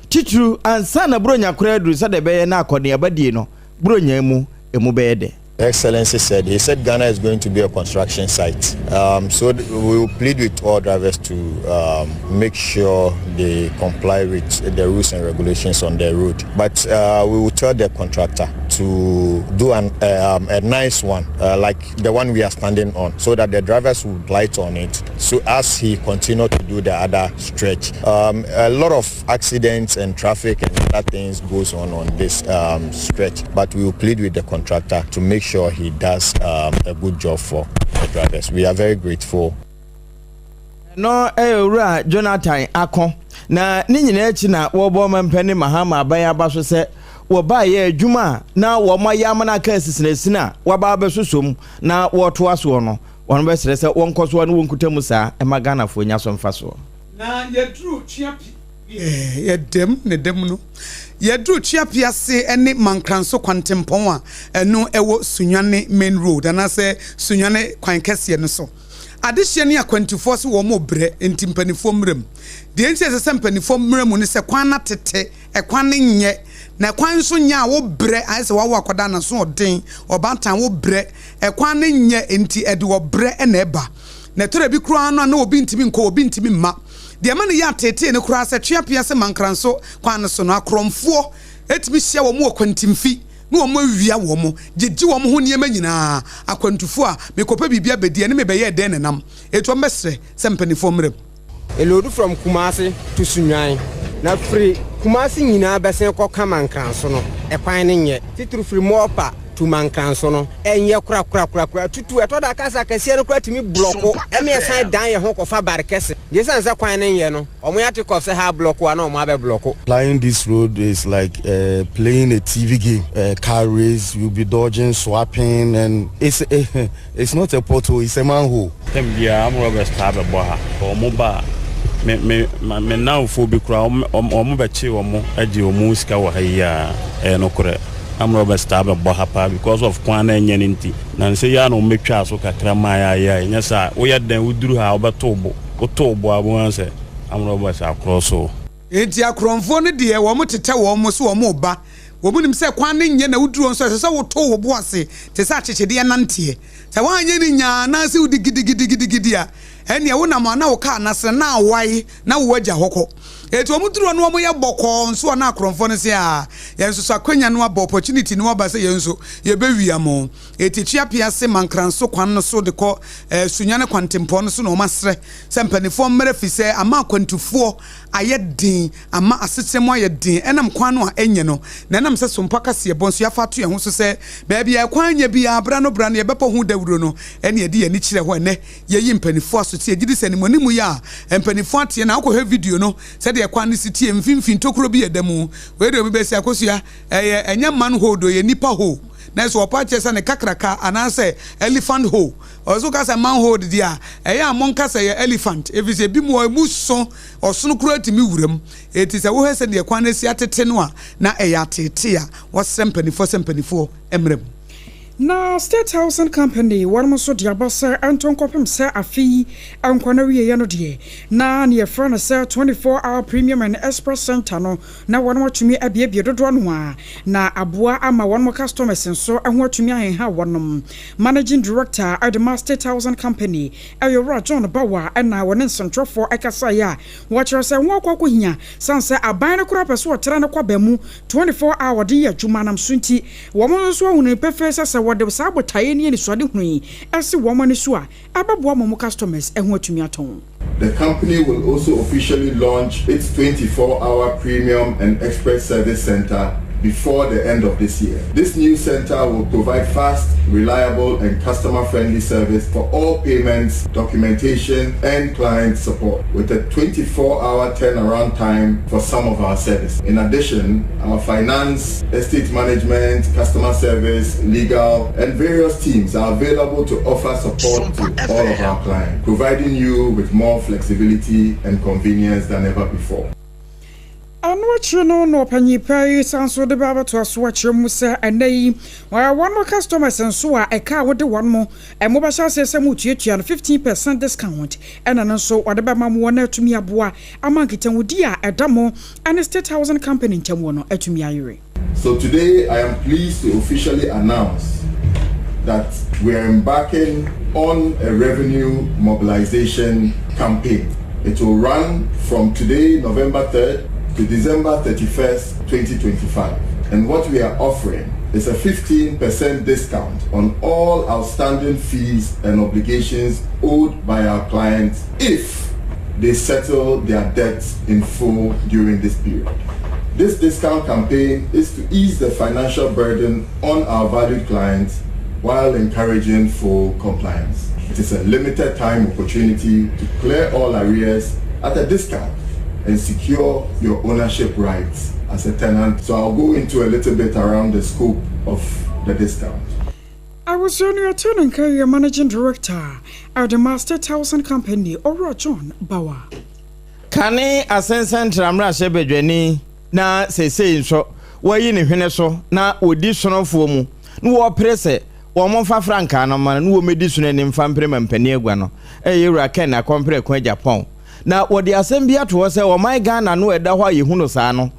E: titiriw ansa na Buronya koraa aduru sɛdeɛ ɛbɛyɛ na akɔneabadie no Buronya mu emu bɛyɛ dɛ.
L: Excellency said, he said Ghana is going to be a construction site. Um, so we will plead with all drivers to um, make sure they comply with the rules and regulations on the road. But uh, we will tell the contractor to do an, a nice one, like the one we are standing on, so that the drivers will light on it. So as he continued to do the other stretch, a lot of accidents and traffic and other things goes on on this stretch, but we will plead with the contractor to make sure he does a good job for the drivers. We are very grateful.
E: Ɛno yɛ Owura Jonathan Ako. Na ne nyinaa akyi na wɔrebɔ Ɔmampanin Mahama aban aba so sɛ wɔbaeɛ adwuma a na wɔayɛ ama no aka asisinasini a wɔaba abɛsosɔ mu na wɔretoa soɔ no, wɔbɛsrɛ sɛ wɔnkɔ so ne wɔnkuta mu saa ma Ghanafoɔ nya so mfasoɔ.
B: Na yɛduruu Tweapi. Yɛ dɛm ne dɛm no, yɛduruu Tweapi ase ne Mankranso kwantempɔn a ɛno ɛwɔ Sunyani main road anaasɛ Sunyani kwan kɛseɛ no so. Adehyeɛ ne akwantufoɔ se wɔn rebrɛ nti mpaninfoɔ mmra mu. Deɛ nti a ɛsɛ sɛ mpaninfoɔ mmra mu ne sɛ kwan no atete, ɛkwan no nyɛ, na ɛkwan nso nyɛ a wobrɛ ayɛ sɛ wawo akwadaa n'aso ɔden, ɔbaatan wobrɛ, ɛkwan no nyɛ nti ɛde ɔbrɛ na ɛba. Na ɛtɔ da bi koraa no a na obi ntumi nkɔ, obi ntumi mma. Deɛ ɛma no yɛ ateetee no koraa sɛ Tweapea se Mankranso kwan no so no akorɔmfoɔ tumi hyia wɔn wɔ kwantimfi na wɔn awia wɔn, gyegye wɔn ho nneɛma nyinaa. Akwantufo a mekɔpɛ biribi abɛdi ɛne me bɛyɛɛ dɛn na ɛnam? Enti wɔbɛsrɛ sɛ mpanimfoɔ mmra mu.
M: Elodu from Kumasi to Sunyani na firi Kumasi nyinaa bɛsen kɔ ka Mankranso no ɛkwan no nyɛ, titiri firi Morpa to Mankranso no ɛnyɛ korakorakorakora tutu ɛtɔ da cars akɛseɛ no koraa tumi blɔko ɛma yɛsan dan yɛn ho kɔfa Barikɛse deɛ ɛsiane sɛ kwan no nyɛ no. Ɔmo ya take off sɛ ha ablɔko a na ɔmo abɛ blɔko.
N: Plying this road is like playing a TV game, car race, you'll be dodging, swapping and it's it's not a pothole, it's a manhole.
O: Term biara armed robbers taa bɛbɔ ha. Wɔn ba a, me me me nnamfoɔ bi koraa wɔn wɔn bɛkye wɔn gye wɔn sika wɔ ha yi ara. Ɛyɛ nokorɛ. Armed robbers taa bɛbɔ ha paa because of kwan no a ɛnyɛ no nti. Nansa yi ara na wɔbɛtwaa so kakra maa yɛayɛ a ɛnyɛ saa a, woyɛ dɛn woduru ha a wobɛto wo bo. Wotoo bo a wobɛhu ara sɛ armed robbers akorɔ so.
B: Enti akorɔmfoɔ no deɛ wɔn tetɛ wɔn sɛ wɔn reba. Wɔn nim sɛ kwan no nyɛ na woduru hɔ nso a ɛsɛ sɛ woto wo bo ase te sɛ akyekyedeɛ nanteɛ. Sɛ woanyɛ no nyaa anaasɛ wodi gidigidigidigidi a, ɛnneɛ wonam a na wo kaa no asene na awae na wo agya hɔ kɔ. Enti wɔn duru hɔ no wɔn yɛ bɔkɔɔ nso a na akorɔmfoɔ no se aa yɛn nso so akwanya no aba, opportunity no aba sɛ yɛn nso yɛbɛwia mo. Eti Tweapease Mankranso kwan no so de kɔ Sunyani kwantempɔn no so na wɔasrɛ sɛ mpanimfoɔ mmra efisɛ ama akwantufoɔ ayɛ den, ama asetena mu ayɛ den ɛnam kwan no a ɛnyɛ no, na ɛnam sɛ Sompa kaseɛbɔ nso yɛafa ato yɛn ho so sɛ baabi a ɛkwan nyɛ biara bra no bra no yɛbɛbɔ ho dawuro no ɛne yɛde yɛn ani kyerɛ hɔ ɛnnɛ yɛyi mpanimfoɔ asoteɛ gyidi sɛ animuanimu yɛ a mpanimfoɔ ateɛ na wokɔhwɛ video no sɛdeɛ kwan no si teɛ mfimfini tokuro bi ɛda mu wei deɛ obi bɛsi akosua ɛyɛ ɛnyɛ man hole do ɛyɛ nipa hole. Nanso wɔpa kyerɛ sɛ ne kakraka anaasɛ elephant hole. Ɔsɛ woka sɛ manhole deɛ a, ɛyɛ a monka sɛ ɛyɛ elephant efisɛ ebi mu hɔ emu so, ɔsono koraa tumi wura mu. Enti sɛ wohwɛ sɛdeɛ kwan no asi atete no a, na ɛyɛ ateetee a wɔsrɛ mpanimfoɔ sɛ mpanimfoɔ mmra mu.
D: Na State Housing Company wɔnom nso de aba sɛ ɛnto nkɔpem sɛ afe yi nkɔ n'awieɛ no deɛ na neɛ yɛfrɛ no sɛ 24 hour premium and express centre no na wɔnom atumi abiebie dodoɔ no ara na aboa ama wɔnom customers nso ho atumi ahenha wɔnom. Managing Director de ma State Housing Company ɛyɛ Owura John Bawa na wɔne nsɛntwerɛfoɔ ɛkasaeɛ a wɔkyerɛ sɛ ho akɔ akɔhia sane sɛ aban no koraa pɛ sɛ ɔtra ne kwaba mu 24 hour wɔde yɛ adwuma nam so nti wɔn nso ahunu no pefee sɛ sɛ wɔde saa botaeɛ ne anisoadehunu yi si wɔn ani so a ɛbɛboa ma wɔn customers ho atumi atɔn.
P: The company will also officially launch its 24-hour premium and express service center before the end of this year. This new center will provide fast, reliable, and customer-friendly service for all payments, documentation, and client support, with a 24-hour turnaround time for some of our services. In addition, our finance, estate management, customer service, legal, and various teams are available to offer support to all of our clients, providing you with more flexibility and convenience than ever before.
D: Ɛno akyiri no na ɔpanyin pa yi san nso de ba abɛtoa so akyerɛ mu sɛ ɛnnɛ yi wɔn mo customers nso a ɛka a wode wɔn mo mo bɛhyɛ aseɛ sɛ mo tuatua no 15 percent discount ɛna no nso wɔde bɛma mo na atumi aboa ama nkitahodi a ɛda mo ɛne State Housing Company ntam wɔ no atumi ayere.
P: So today I am pleased to officially announce that we are embarking on a revenue mobilization campaign. It will run from today, November 3rd, to December 31st, 2025. And what we are offering is a 15% discount on all outstanding fees and obligations owed by our clients if they settle their debts in full during this period. This discount campaign is to ease the financial burden on our valued clients while encouraging full compliance. It is a limited time opportunity to clear all arrears at a discount and secure your ownership rights as a tenant. So I'll go into a little bit around the scope of the discount.
D: Abusua no yɛtee ne nka yɛ Managing Director at the Master Housing Company, Owura John Bawa.
E: Kane Asensentra mmarahyɛbadwani na seesei nso wayi ne hwene so na ɔdi sonofoɔ mu na wɔpere sɛ wɔmfa frankaa no mma no na wɔmmɛdi sono anim mfa mpere mampanin agua no ɛyɛ Wura Ken Akɔmpreko Agyapong na wɔde asɛm bi ato hɔ sɛ ɔman Ghana no a ɛda hɔ a yɛhu no saa no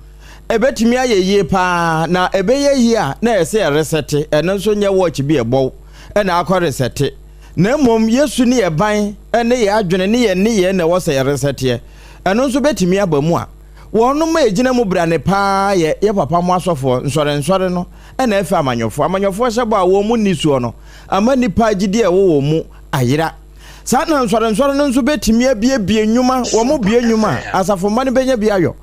E: ɛbɛtumi ayɛ yie paa na ɛbɛyɛ yie a na ɛsɛ yɛresɛte ɛno nso nyɛ watch bi ɛbɔw ɛna akɔ resɛte na mmom yɛsu ne yɛ ban ne yɛ adwene ne yɛ nneyɛɛ na ɛwɔ sɛ yɛresɛteɛ ɛno nso bɛtumi aba mu a wɔnom a ɛgyina mu brane paa yɛ yɛ papa mo asɔfoɔ nsɔrensɔre no ɛna ɛfɛ amanyɔfoɔ amanyɔfoɔ hyɛ bɔ a wɔn mu nni soɔ no ama nnipa gyidie a ɛwɔ wɔn mu ayera Saa na nsɔrensɔre no nso bɛtumi abiebie nnwuma, wɔn bue nnwuma a, asafo mma no bɛnya bi ayɔ.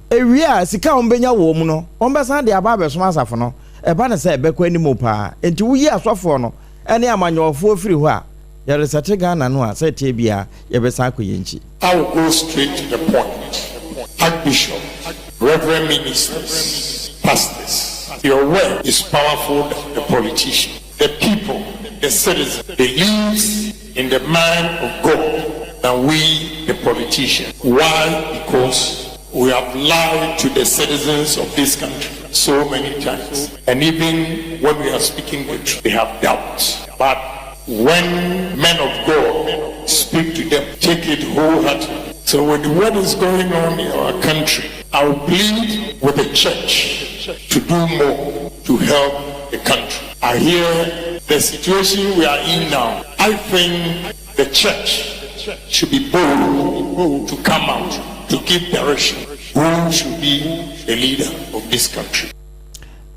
E: Ewie a, sika a wɔbɛnya wɔ mu no, wɔbɛsan de aba abɛsom asafo no. Ɛba no sɛ, ɛbɛkɔ anim paa. Enti woyi asɔfoɔ no ne amanyɔfoɔ firi hɔ a, yɛresɛte Ghana no a, sɛ ɛteɛ biara, yɛbɛsan akɔ yɛn nkyi.
Q: I will go straight to the point Archbishop, Reverend Ministers, Pastors, your word is powerful than the politician, the people, the citizen believes in the man of God than we the politician. Why? Because we have lied to the citizens of this country so many times. And even when we are speaking the truth, they have doubts. But when men of God speak to them, take it wholeheartedly. So with what is going on in our country, I will plead with the church to do more to help the country. I hear the situation we are in now. I think the church should be bold to come out to give direction who should be the leader of this country.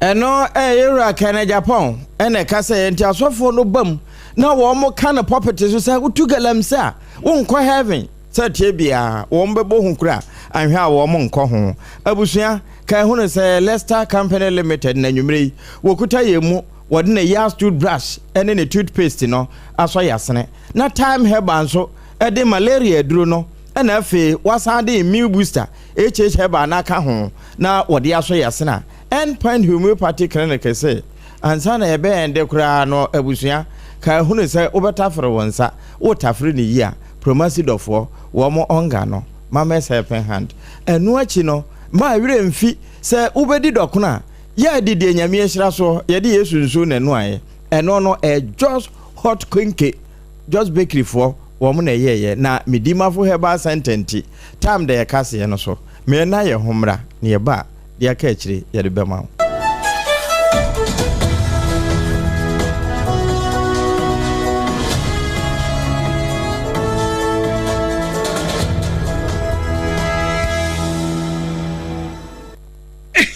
E: Ɛno ɛyɛ Yɛwura Kenneth Agyapong ɛna ɛka sɛ nti asɔfoɔ no ba mu na wɔn ka no pulpit so sɛ wotu galamsey a wonkɔ heaven sɛ tie biara wɔn bɛbɔ hu kura anhwɛ a wɔn nkɔ ho. Abusua ka ehunu sɛ Leicester Company Limited na anwummerɛ yi wɔkuta yɛn mu wɔde ne Yas toothbrush ne ne toothpaste no asɔ yasene na Thyme Herbal nso de malaria aduro no ɛna afei wasan de immune booster HH Herbal no aka ho na wɔde asɔ yasene a End Point Homeopathy Clinic se ansa na yɛbɛyɛ ɛnde koraa no abusua ka ehunu sɛ wobɛtafere wo nsa wotafere no yie a Promasi dɔfoɔ wɔn ɔnga no Mames Helping Hand ɛno akyi no ma werɛ mfi sɛ wobɛdi dɔkono a yɛ adi deɛ Nyame ahyira soɔ yɛde Yesu nsuo na ɛnoaeɛ ɛno no ɛyɛ Jos Hot Kenke Jos Bakery foɔ wɔn na ɛyɛɛyɛ na Medimafo Herbal Center nti time da yɛkaseɛ no so me na yɛ ho mmra na yɛba a deɛ aka akyire yɛde bɛma wo.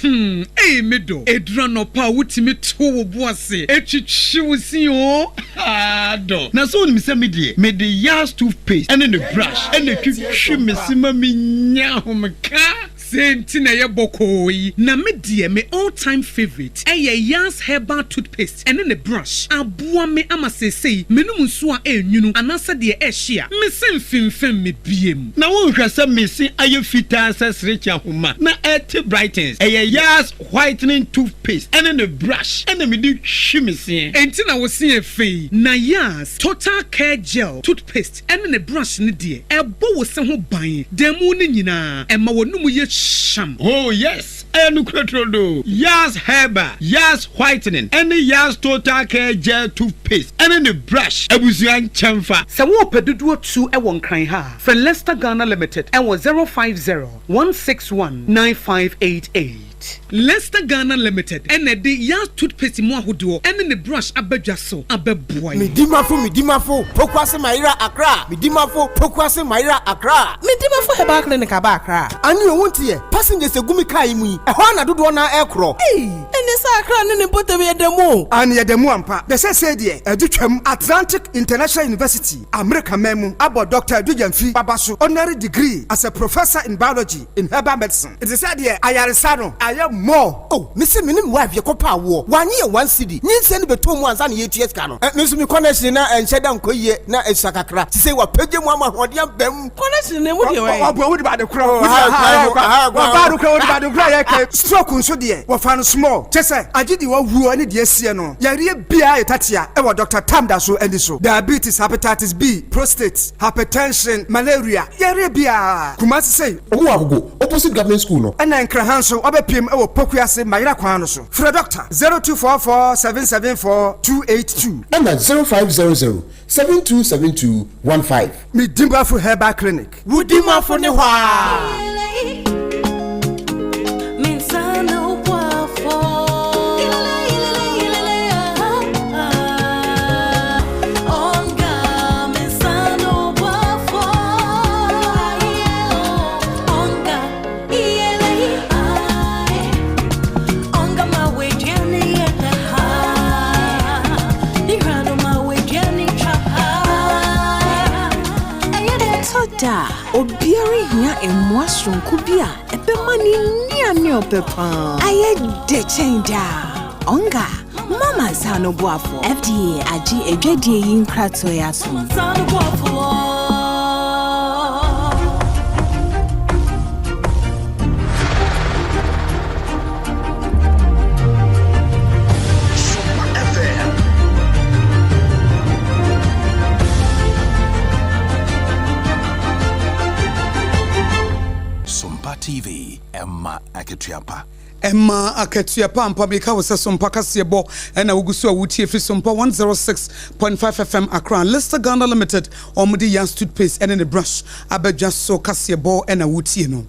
B: Hmm, ei me dɔ, ɛduru anɔpa a wotumi to wo bo ase twitwi wo se oo, haa dɔ.
R: Na sɛ wonim sɛ me deɛ, mede Yas toothpaste ne ne brush na ɛtwitwi me se ma menya ahomeka.
B: Sei nti na ɛyɛ bɔkɔɔ yi. Na me deɛ me all time favourite ɛyɛ Yas herbal toothpaste ɛne ne brush. Aboa me ama seesei menom nsuo a ɛnwunu anaasɛ deɛ ɛhye a, me se mfimfim me biem.
R: Na wonhwɛ sɛ me se ayɛ fitaa sɛ serekye ahoma na ɛte brightens. Ɛyɛ Yas whitening toothpaste ɛne ne brush ɛna mede twi me seɛ.
B: Enti na wo se yɛ fɛ yi. Na Yas total care gel toothpaste ɛne ne brush no deɛ, ɛbɔ wo se ho ban da mu no nyinaa, ɛma w'anomu yɛ hyam.
R: Oh yes, ɛyɛ nokorɛ turodoo. Yas Herbal, Yas Whitening, ɛne Yas Total Care Gel Toothpaste ɛne ne brush abusua nkyɛnfa.
B: Sɛ worepɛ dodoɔ tu wɔ Nkran ha a, frɛ Lester Ghana Limited wɔ 050 161 9588.
D: Paste.
B: Lester Ghana Limited na ɛde Yaz Toothpaste mu ahodoɔ ne ne brush aba dwa so abɛboa yɛn.
F: Medimafo Medimafo Pokuase Mayera Accra Medimafo Pokuase Mayera Accra.
S: Medimafo Herbal Clinic aba Accra.
F: Ane o wonteɛ, passengers egu me car yi mu yi, ɛhɔ ara na dodoɔ no ara ɛrekorɔ.
S: Ei! Ɛne sɛ Accra ne ne mpɔtam yɛ da mu o.
F: Aane yɛda mu ampa. Na seesei deɛ ɛde twam. Atlantic International University, Amerika man mu, abɔ Dɔkta Adu Gyamfi Baba so honorary degree as a Professor in Biology in Herbal Medicine. Nti sɛ deɛ ayaresa no ayɛ more. Oh mese me ne me wife yɛkɔ pɛ awoɔ wanye yɛn one cedi nyinsɛn no bɛtɔɔ mu ansa na yɛtua sika no eh me nso me connection na ɛnhyɛ da nkɔ yie na ɛsua kakra sisei wapagya mu ama ahoɔden aba mu.
S: Connection no emu deɛ wɛn.
F: Ɔboa wode bade korɔ wode aha ɔbaa no korɔ wode bade korɔ yɛ kɛ stroke nso deɛ wɔfa no small kyɛ sɛ agye deɛ wawuo ne deɛ asie no yareɛ biara yɛ tatia ɛwɔ Doctor Tam da so ani so diabetes hepatitis B prostate hypertension malaria yareɛ biara Kumasi sei.
K: Ɔmo wɔ Agogo, opposite government school no.
F: Ɛna Nkraha nso wabɛpiem wɔ Pokuase Mayera kwan no so. Frɛ Dɔkta, 0244 774 282.
K: Ɛna 0500 7272 15.
F: Me Dimafo Herbal Clinic.
S: Wo Dimafo ne hɔ aa.
T: Ɛtɔ da a, obiara hia mmoa soronko bi a ɛbɛma ne nnuane a ɔpɛ paa ayɛ dɛ kyɛn daa. Onga, mama nsa ano boafo. FDA agye adwadie yi nkratoɔ yi atom.
U: Sompa TV, ɛma akatua pa.
B: Ɛma akatua pa ampa. Meka wo sɛ Sompa kaseɛbɔ ɛna wogu so a wotie firi Sompa 106.5 FM Accra. Lister Ghana Limited wɔn de Yas toothpaste ɛne ne brush aba dwa so kaseɛbɔ ɛna wotie no.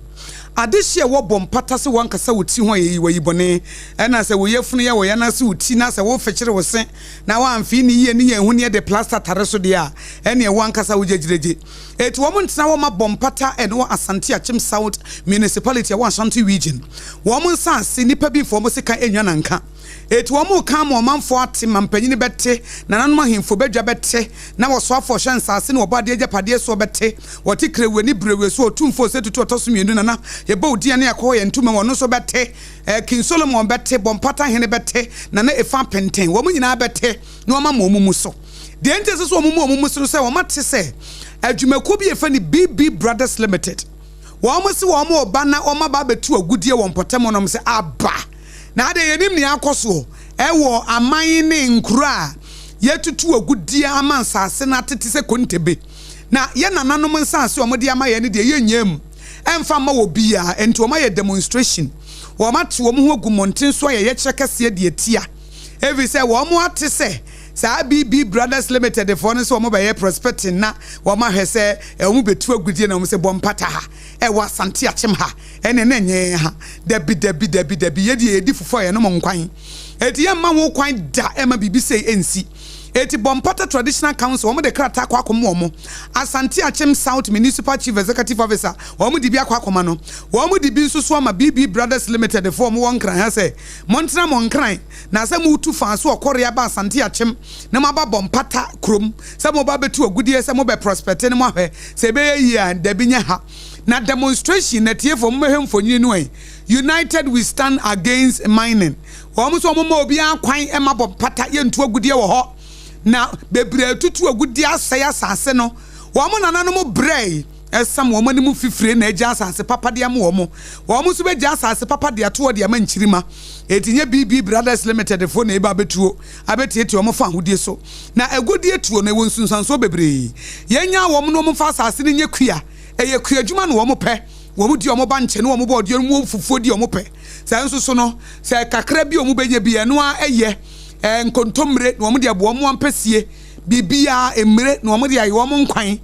B: Adehye a ɛwɔ bɔ mpata sɛ wankasa wo ti ho a yɛyi wayi bɔne ɛna sɛ wo yafunu yɛ wo ya na sɛ wo ti na sɛ wo fekyere wo se na wamfee ne yie ne yɛn ho ne yɛde plaster tare so deɛ a ɛneɛ wo ankasa wo gyegyregye. Eti wɔn ntena hɔ ma bɔ mpata ɛne wɔ Asante Akyem South Municipality ɛwɔ Ashanti Region. Wɔn nsaase nnipa bi mfa wɔn sekan nnwa nanka. Eti wɔn reka ama ɔmanfoɔ ate ma mpanyini bɛte, nananom ahemfo badwa bɛte, na wɔsoafoɔ hwɛ nsaase ne ɔbɔadeɛ agyapadeɛ soɔ bɛte. Wɔte Krewe ne Brewe so Otumfoɔ Osei Tutu ɔtɔ so mmienu Nana yɛbɔ wo din a ne yɛkɔ hɔ yɛn ntoma mu ɔno nso bɛte. Eh, King Solomon bɛte, Bɔ mpata hene bɛte, Nana Efa Apenten, wɔn nyinaa bɛte na wɔama wɔn mu so. Deɛ nti a ɛsɛ sɛ wɔn mu wɔn mu so no sɛ wɔate sɛ adwumakuo bi a yɛfrɛ no BB Brothers Limited, wɔn se wɔn reba na wɔn aba abɛtu agudeɛ wɔ mpɔtam hɔ na wɔn sɛ aba na adeɛ yɛnim nea akɔ soɔ ɛwɔ aman ne nkuro a yɛtutu agudeɛ ama nsaase no atete sɛ kontebe na yɛ nananom nsaase a wɔde ama yɛn no deɛ yɛnyɛ mu ɛmfa mma wɔ biara nti wɔn ayɛ demonstration wɔn ate wɔn ho agu mmɔnten so ayɛ yɛkyerɛ kɛseɛ de atia ɛfiri sɛ wɔn ate sɛ Saa BB Brothers Limited foɔ no sɛ wɔn bɛyɛ prospecting na wɔn ahwɛ sɛ wɔn bɛtu agudeɛ na wɔn sɛ bɔ mpata ha ɛwɔ Asante Akyem ha ɛne na ɛnyɛ yɛn ha dabi dabi dabi dabi yɛ deɛ yɛdi fufuo a yɛnom nkwan eti yɛn mma ho kwan da ɛma biribi sei ɛnsi eti bɔ mpata Traditional Council wɔn de krataa akɔ akɔma wɔn Asante Akyem South Municipal Chief Executive Officer wɔn de bi akɔ akɔma no wɔn de bi nso so ama BB Brothers Limited foɔ wɔn wɔ Nkran ha sɛ montena mo Nkran Na sɛ moretu faa so ɔkɔre aba Asante Akyem na moaba bɔ mpata kurom sɛ moreba abɛtu agudeɛ sɛ mobɛ prospɛte ne moahwɛ sɛ ɛbɛyɛ yie a, dabi nyɛ ha. Na demonstration, atiefoɔ mommɛhwɛ mfonini no ɛ, United we stand against mining. Wɔn nso wɔn mma obiara kwan mma bɔ mpata yɛntu agudeɛ wɔ hɔ. Na bebree atutu agudeɛ asɛe asase no. Wɔn nananom brɛe. Ɛsam wɔn anim fifire na agya asase papa de ama wɔn. Wɔn nso bɛgya asase papa de ato hɔ de ama nkyirimma. Enti nyɛ BB Brothers Limited foɔ na ɛreba abɛtuo abɛtiatia wɔn fahodie so. Na agudeɛ tuo no, ɛwɔ nsunsuansoɔ bebree. Yɛnnyaa wɔn na wɔmfa asase no nyɛ kua. Ɛyɛ kuadwuma na wɔpɛ. Wɔdi wɔn bankye ne wɔn bɔɔdeɛ ne wɔn fufuo di a wɔpɛ. Saa nso so no, sɛ kakra bi a wɔbɛnya bi a, ɛno ara yɛ nkontommire na wɔde aboa wɔn ampɛsie. Biribiara, mmire na wɔde ayɛ wɔn nkwan.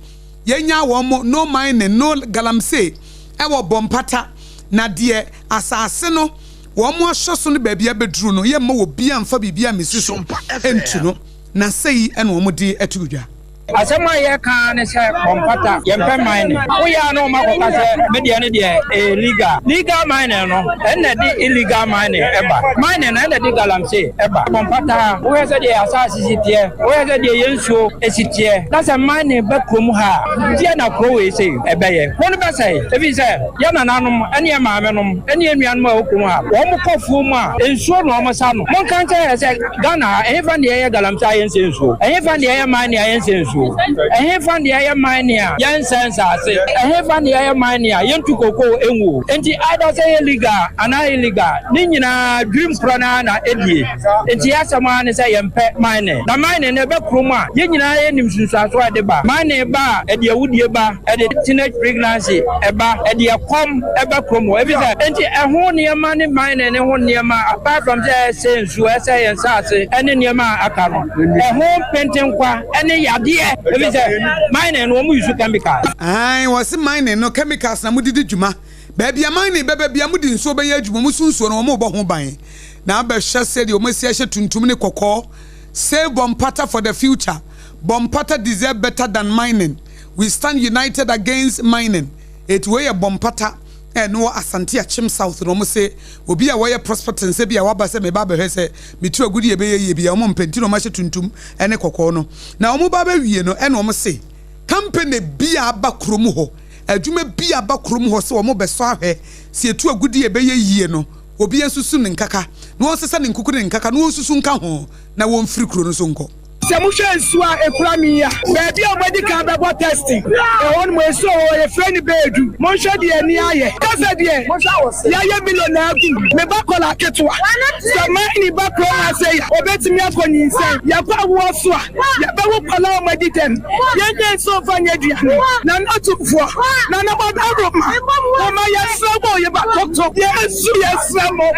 B: Yɛnyaa wɔn mo no mining no galamsey ɛwɔ bɔ mpata na deɛ asaase no. Wɔn ahyɛ so no baabi abɛduru no, yɛmma obiara mfa biribiara mmɛsi so ntu no, na sei na wɔde ato dwa.
A: Asɛm a yɛka ara ne sɛ kɔmpata, yɛmpɛ mining. Woyɛ a na wɔn akɔka sɛ me deɛ no deɛ ɛyɛ legal. Legal mining no, ɛna ɛde illegal mining ɛba. Mining no, ɛna ɛde galamsey ɛba. Kɔmpata, wohwɛ sɛ deɛ yɛn asase si teɛ, wohwɛ sɛ deɛ yɛn nsuo si teɛ, na sɛ mining ba kurom ha a, deɛ na kuro wei sei ɛbɛyɛ? Kuro no bɛsɛe, ɛfiri sɛ yɛn nananom ne yɛn maamenom ne yɛn nuanom a ɛwɔ kurom ha, wɔn kɔ afuo mu a, nsuo na wɔsa no. Monka nkyerɛ yɛn sɛ Ghana ha, ɛhefa na yɛyɛ galamsey a yɛnsɛ nsuo? Ɛhefa na yɛyɛ mining a yɛnsɛ nsuo? Ɛhefa na yɛyɛ mining a yɛnsɛ nsaase? Ɛhefa na yɛyɛ mining a yɛntu kokoo ngu? Enti either sɛ ɛyɛ legal anaa illegal, ne nyinaa dwirim korɔ no ara na ɛdie. Enti yɛn asɛm ara ne sɛ yɛmpɛ mining. Na mining no ɛba kurom a, yɛn nyinaa yɛnim nsunsuansoɔ a ɛde ba. Mining ba a, ɛde awudie ba, ɛde teenage pregnancy ba, ɛde ɛkɔm ba kurom hɔ. Efisɛ, enti ɛho nneɛma ne mining no ho nneɛma apart from sɛ ɛsɛe nsuo, ɛsɛe yɛn nsaase ne nneɛma a aka no, ɛho mpentenkwa ne yadeɛ. Efisɛ mining no wɔn use chemicals.
B: Aane, wɔse mining no chemicals na mode di dwuma. Baabi a mining bɛba biara mode nsuo bɛyɛ adwuma, wɔn so nsuo no wɔn rebɔ ho ban. Na abɛhwɛ sɛdeɛ wɔn asi ahyɛ tuntum ne kɔkɔɔ. Save Bompata for the future, Bompata deserve better than mining, we stand united against mining. Eti wei yɛ Bompata a ɛno wɔ Asante Akyem South na wɔn se obi a wɔyɛ prospecting sɛ bi a waba sɛ meba abɛhwɛ sɛ metu agudie ɛbɛyɛ yie bi a wɔn mpɛ nti na wɔn ahyɛ tuntum ne kɔkɔɔ no. Na wɔn ba abɛwie no ɛna wɔn se company bi a aba kurom hɔ, adwuma bi a aba kurom hɔ sɛ wɔn bɛsɔ ahwɛ sɛ yɛtu agudie ɛbɛyɛ yie no, Obiara nsusu ne nkaka, na wɔnsesa ne nkuku ne ne nkaka, na wɔnsusu nka ho, na wɔmfiri kuro no so nkɔ.
V: Sɛ mohwɛ nsuo a ɛkura me yi a, baabi a wɔadi kan bɛbɔ test, ɛhɔ nom nsuo wɔ hɔ, yɛfrɛ no Beedu. Monhwɛ deɛ ani ayɛ. Ka sɛ deɛ yɛayɛ millionaire agu mu. Me ba kɔla ketewa, sɛ mining ba kurom ha sei a, ɔbɛtumi akɔ nyinsɛn. Yɛkɔ awoɔ so a, Yɛbɛwo nkwadaa a wɔadi dɛm. Yɛnyɛ nsuo mfa nyɛ aduane. Nana Otumfoɔ, Nana Wadaroma, momma yɛsrɛ mo, yɛbɛtoto yɛn su, yɛsrɛ mo.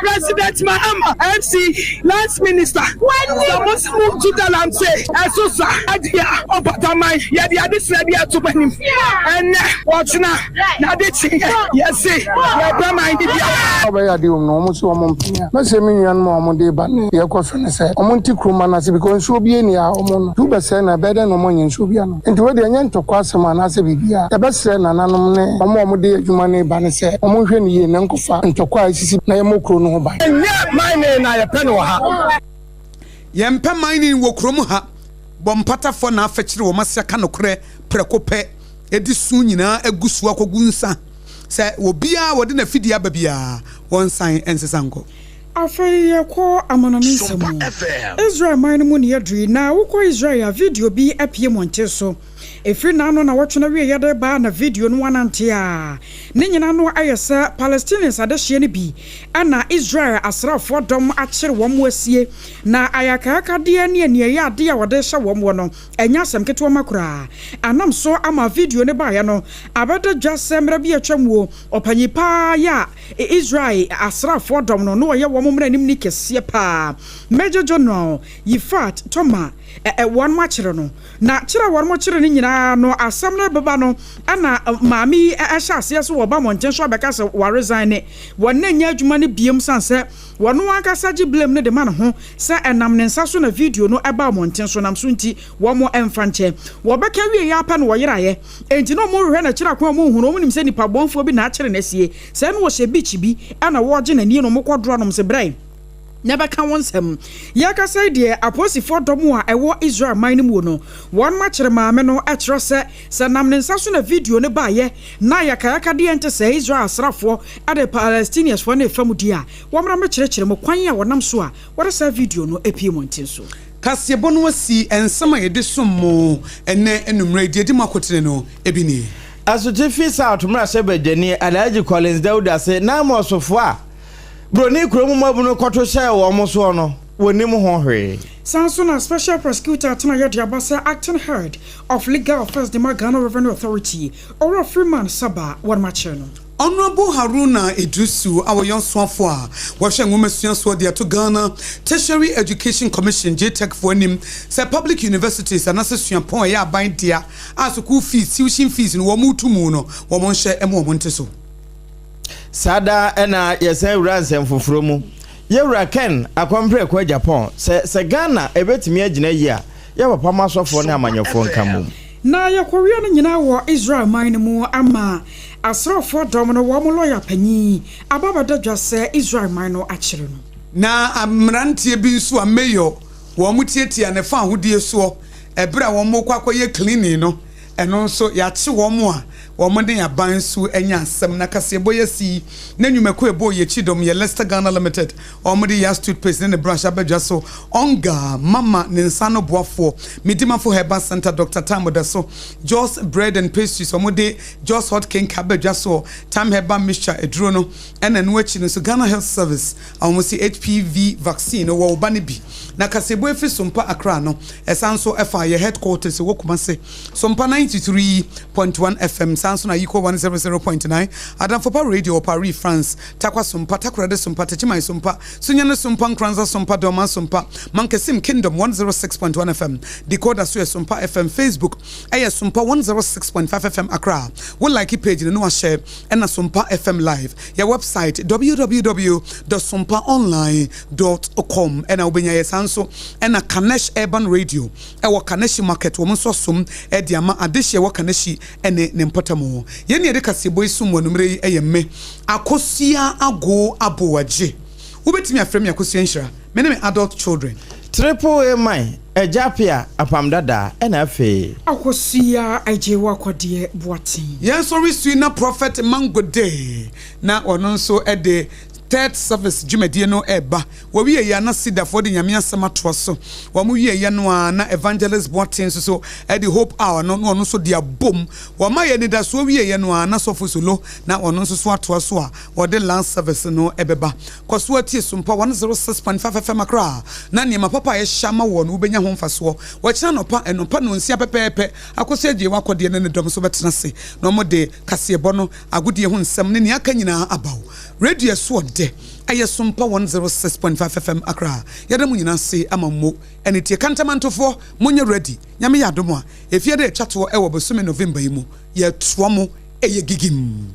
V: President Mahama, MC, Lands Minister, sɛ mo se moretu galamsey, ɛso sa adeɛ a, ɔpataman, yɛde adesrɛ bi ato mo anim. Ɛnnɛ, ɔkyena, Na ade kyeeɛ, yɛse, yɛrepɛ man de biara.
F: Ɔbɛyɛ adeɛ wɔ mu no wɔn se wɔn mpene a mɛsrɛ me nuanom a wɔn de ba ne deɛ ɛkɔ so ne sɛ wɔn nte kurom no ase because nsuo biara nni ha wɔn no tu bɛsɛe no ɛbɛyɛ dɛn na wɔn anya nsuo bi anom nti wei deɛ ɛnyɛ ntɔkwa asɛm anaasɛ biribiara yɛbɛsrɛ nananom ne wɔn a wɔn de adwuma no reba no sɛ wɔn nhwɛ no yie na nkɔfa ntɔkwa a ɛsisi na yɛmmɔ kuro no ho ban.
V: Ɛnyɛ mining na yɛpɛ no wɔ ha.
B: Yɛmpɛ mining wɔ kurom ha. Bɔ mpatafoɔ na afɛkyere wɔn ase aka nokorɛ prɛko pɛ. de su nyinaa agu so akɔgu nsa sɛ obiara a ɔde n'afidie aba biara, wɔnsan nsesa nkɔ.
D: Afei yɛkɔ amanɔne nsɛm mu. Israel man no mu na yɛaduru yi. Na wokɔ Israel a, video bi apue mmɔnten so. Ɛfiri nnano nnawɔtwe no awieeɛ de reba na video no anante a ne nyinaa no ayɛ sɛ Palestinians adehyeɛ no bi na Israel asraafoɔ dɔm akyere wɔn asie. Na ayakayakadeɛ ne aniɛyaadeɛ a wɔde rehyɛ wɔn wɔ no, Ɛnyɛ asɛm ketewa ma koraa. Anam so ama video no baeɛ no abɛda dwa sɛ mmerɛ bi a atwam wuo, ɔpanyin pa ara yi a Israel asraafoɔ dɔm no na ɔyɛ wɔn mmaranimni kɛseɛ pa ara, Major General Yifat Tomer, wɔn akyere no. Na kyere a wɔn kyere no nyinaa no, asɛm no rebeba no na maame yi hyɛ aseɛ sɛ wɔba mmɔnten so abɛka sɛ wɔaresigne, wɔn nyɛ adwuma no biom sane sɛ wɔn ankasa gye blame no de ma ne ho sɛ ɛnam ne nsa so na video no baa mmɔnten so nam so nti wɔn mfa nkyɛ. Wɔbɛka wieɛ ara pɛ na wɔyeraeɛ. Enti na wɔn rehwɛ no akyiri akwan a wɔn nhu no, wɔn nim sɛ nipa bɔnfoɔ bi na akyere no asie. Sɛɛ na ɔhyɛ beach bi na wɔregye n'anie na wɔn kɔ dora nom se brɛ na ɛbɛka wo nsɛm. Yɛrekasa yi deɛ apolisifoɔ dɔm a ɛwɔ Israel man no mu no wɔn akyere maame no kyerɛ sɛ sɛ nam ne nsa so na video no baeɛ na ayakayakadeɛ nte sɛɛ Israel asraafoɔ de Palestiniansfoɔ no refa mu deɛ a Wɔmmra mmɛkyerɛkyerɛ mo kwan a wɔnam so a wɔde saa video no apue mmɔnten so.
B: Kaseɛbɔ no asi nsɛm a yɛde som mo ɛnnɛ anwummerɛ yi, deɛ ɛdi mu akotene no bi nie.
E: Asutifi South mmarahyɛbadwani Alhaji Collins Dauda se Naimosfoɔ a Broni kurom mmabunu kɔto hyɛɛ wɔn soɔ no, wɔnnim ho hwee.
D: Saa nso na Special Prosecutor atenaeɛ de aba sɛ Acting Head of Legal Affairs de ma Ghana Revenue Authority, Owura Freeman Saba, wɔnom akyere no.
B: Honourable Haruna Iddrisu a ɔyɛ ɔsoafo a wɔhwɛ nwomasua soɔ de ato Ghana Tertiary Education Commission, GTEC, foɔ anim sɛ public universities anaasɛ suapɔn a ɛyɛ aban dea a sukuu fees, tuition fees, no wɔn retu mu no wɔn nhyɛ ma wɔn nte so.
E: Saa da na yɛsan wura nsɛm foforɔ mu. Yɛwura Ken Akɔmprɛko Agyapong sɛ sɛ Ghana ɛbɛtumi agyina yie a, yɛ papa ma asɔfoɔ ne amanyɔfoɔ nka mmom.
D: Na yɛkɔwia no nyinaa wɔ Israel man no mu ama asraafoɔ dɔm no wɔn lɔya panin aba abɛda dwa sɛ Israel man no akyere no.
B: Na mmeranteɛ bi nso a mayor wɔn tiatia ne fa ahodie soɔ ɛberɛ a wɔn rekɔ akɔyɛ cleaning no, ɛno nso yɛakye wɔn a wɔn ne aban nso anya asɛm. Na kaseɛbɔ yi asi yi na nnwumakuo a ɛbɔɔ yɛn akyi dɔm yɛ Lester Ghana Limited, wɔn de Yas toothpaste ne ne brush aba dwa so, Onga, Mama ne nsa ano boafoɔ, Medimafo Herbal Centre, Doctor Tam Odaso, Jos Bread and Pastries, wɔn de Jos Hot Kenka aba dwa soɔ, Tam Herbal Mixture aduro no, ɛna ɛno akyi no nso Ghana Health Service a wɔn se HPV vaccine no wɔ wo ba no bi. Na kaseɛbɔ ɛfiri Sompa Accra no, ɛsan nso ɛfa yɛ headquarters ɛwɔ Kumasi, Sompa 93.1 FM, saa nso na Yiko 100.9, Adamfopa Radio wɔ Paris, France, Tarkwa Sompa, Takoradi Sompa, Techiman Sompa, Sunyani Sompa, Nkoranza Sompa, Dormaa Sompa, Mankasim Kingdom 106.1 FM, Decoder so yɛ Sompa FM, Facebook ɛyɛ Sompa 106.5 FM Accra, wo like page no na wahyɛ ɛna Sompa FM Live, yɛ website www dot sompaonline dot com ɛna wobɛnya yɛ, saa nso ɛna Kanesh Urban Radio ɛwɔ Kaneshie Market wɔn nso asom ɛde ama adehye ɛwɔ Kaneshie ɛne ne mpɔtam. Yɛn ne yɛde kaseɛbɔ yi som wɔ anummerɛ yi ɛyɛ me Akosua Agoo Aboagye. Wobɛtumi afrɛ me Akosua Nhyira. Me ne me adult children.
E: Triple A man, Agya Appiah, Apam Dada, ɛna afei.
D: Akosua Agye Wakwadeɛ Boateng.
B: Yɛn nso resui na Prophet Mangode na ɔno nso de Third Service dwumadie no reba. Wɔwieɛ a na Cedarfoɔ de Nyame asɛm atoa so. Wɔn wieɛ no ara na Evangelist Boateng nso so de Hope Hour no na ɔno nso de abom. Wɔma yɛn anidasoɔ wieɛ no ara na Sɔfo Solo na ɔno nso so atoa so a wɔde Last Service no bɛba. Kɔ so ara tie Sompa 106.5 FM Accra na nneɛma papa a yɛahyehyɛ ama woɔ no wobɛnya ho mfasoɔ. Wɔkyena anɔpa nnɔpa nnɔnsia pɛpɛɛpɛ Akosi Adjei Wakɔdeɛ ne ne dɔm nso bɛtena ase na wɔde kaseɛbɔ no, agodie ho nsɛm ne nea aka nyinaa aba wo radio so ɔdɛ. Ɛyɛ Sompa 106.5 FM Accra. Yɛda mo nyinaa ase ama mo ani tie. Kantamantofoɔ, monyɛ ready. Nyame yɛ adom a, efie da ɛtwa toɔ ɛwɔ bosome November yi mu, yɛtoa mo. Ɛyɛ gigim.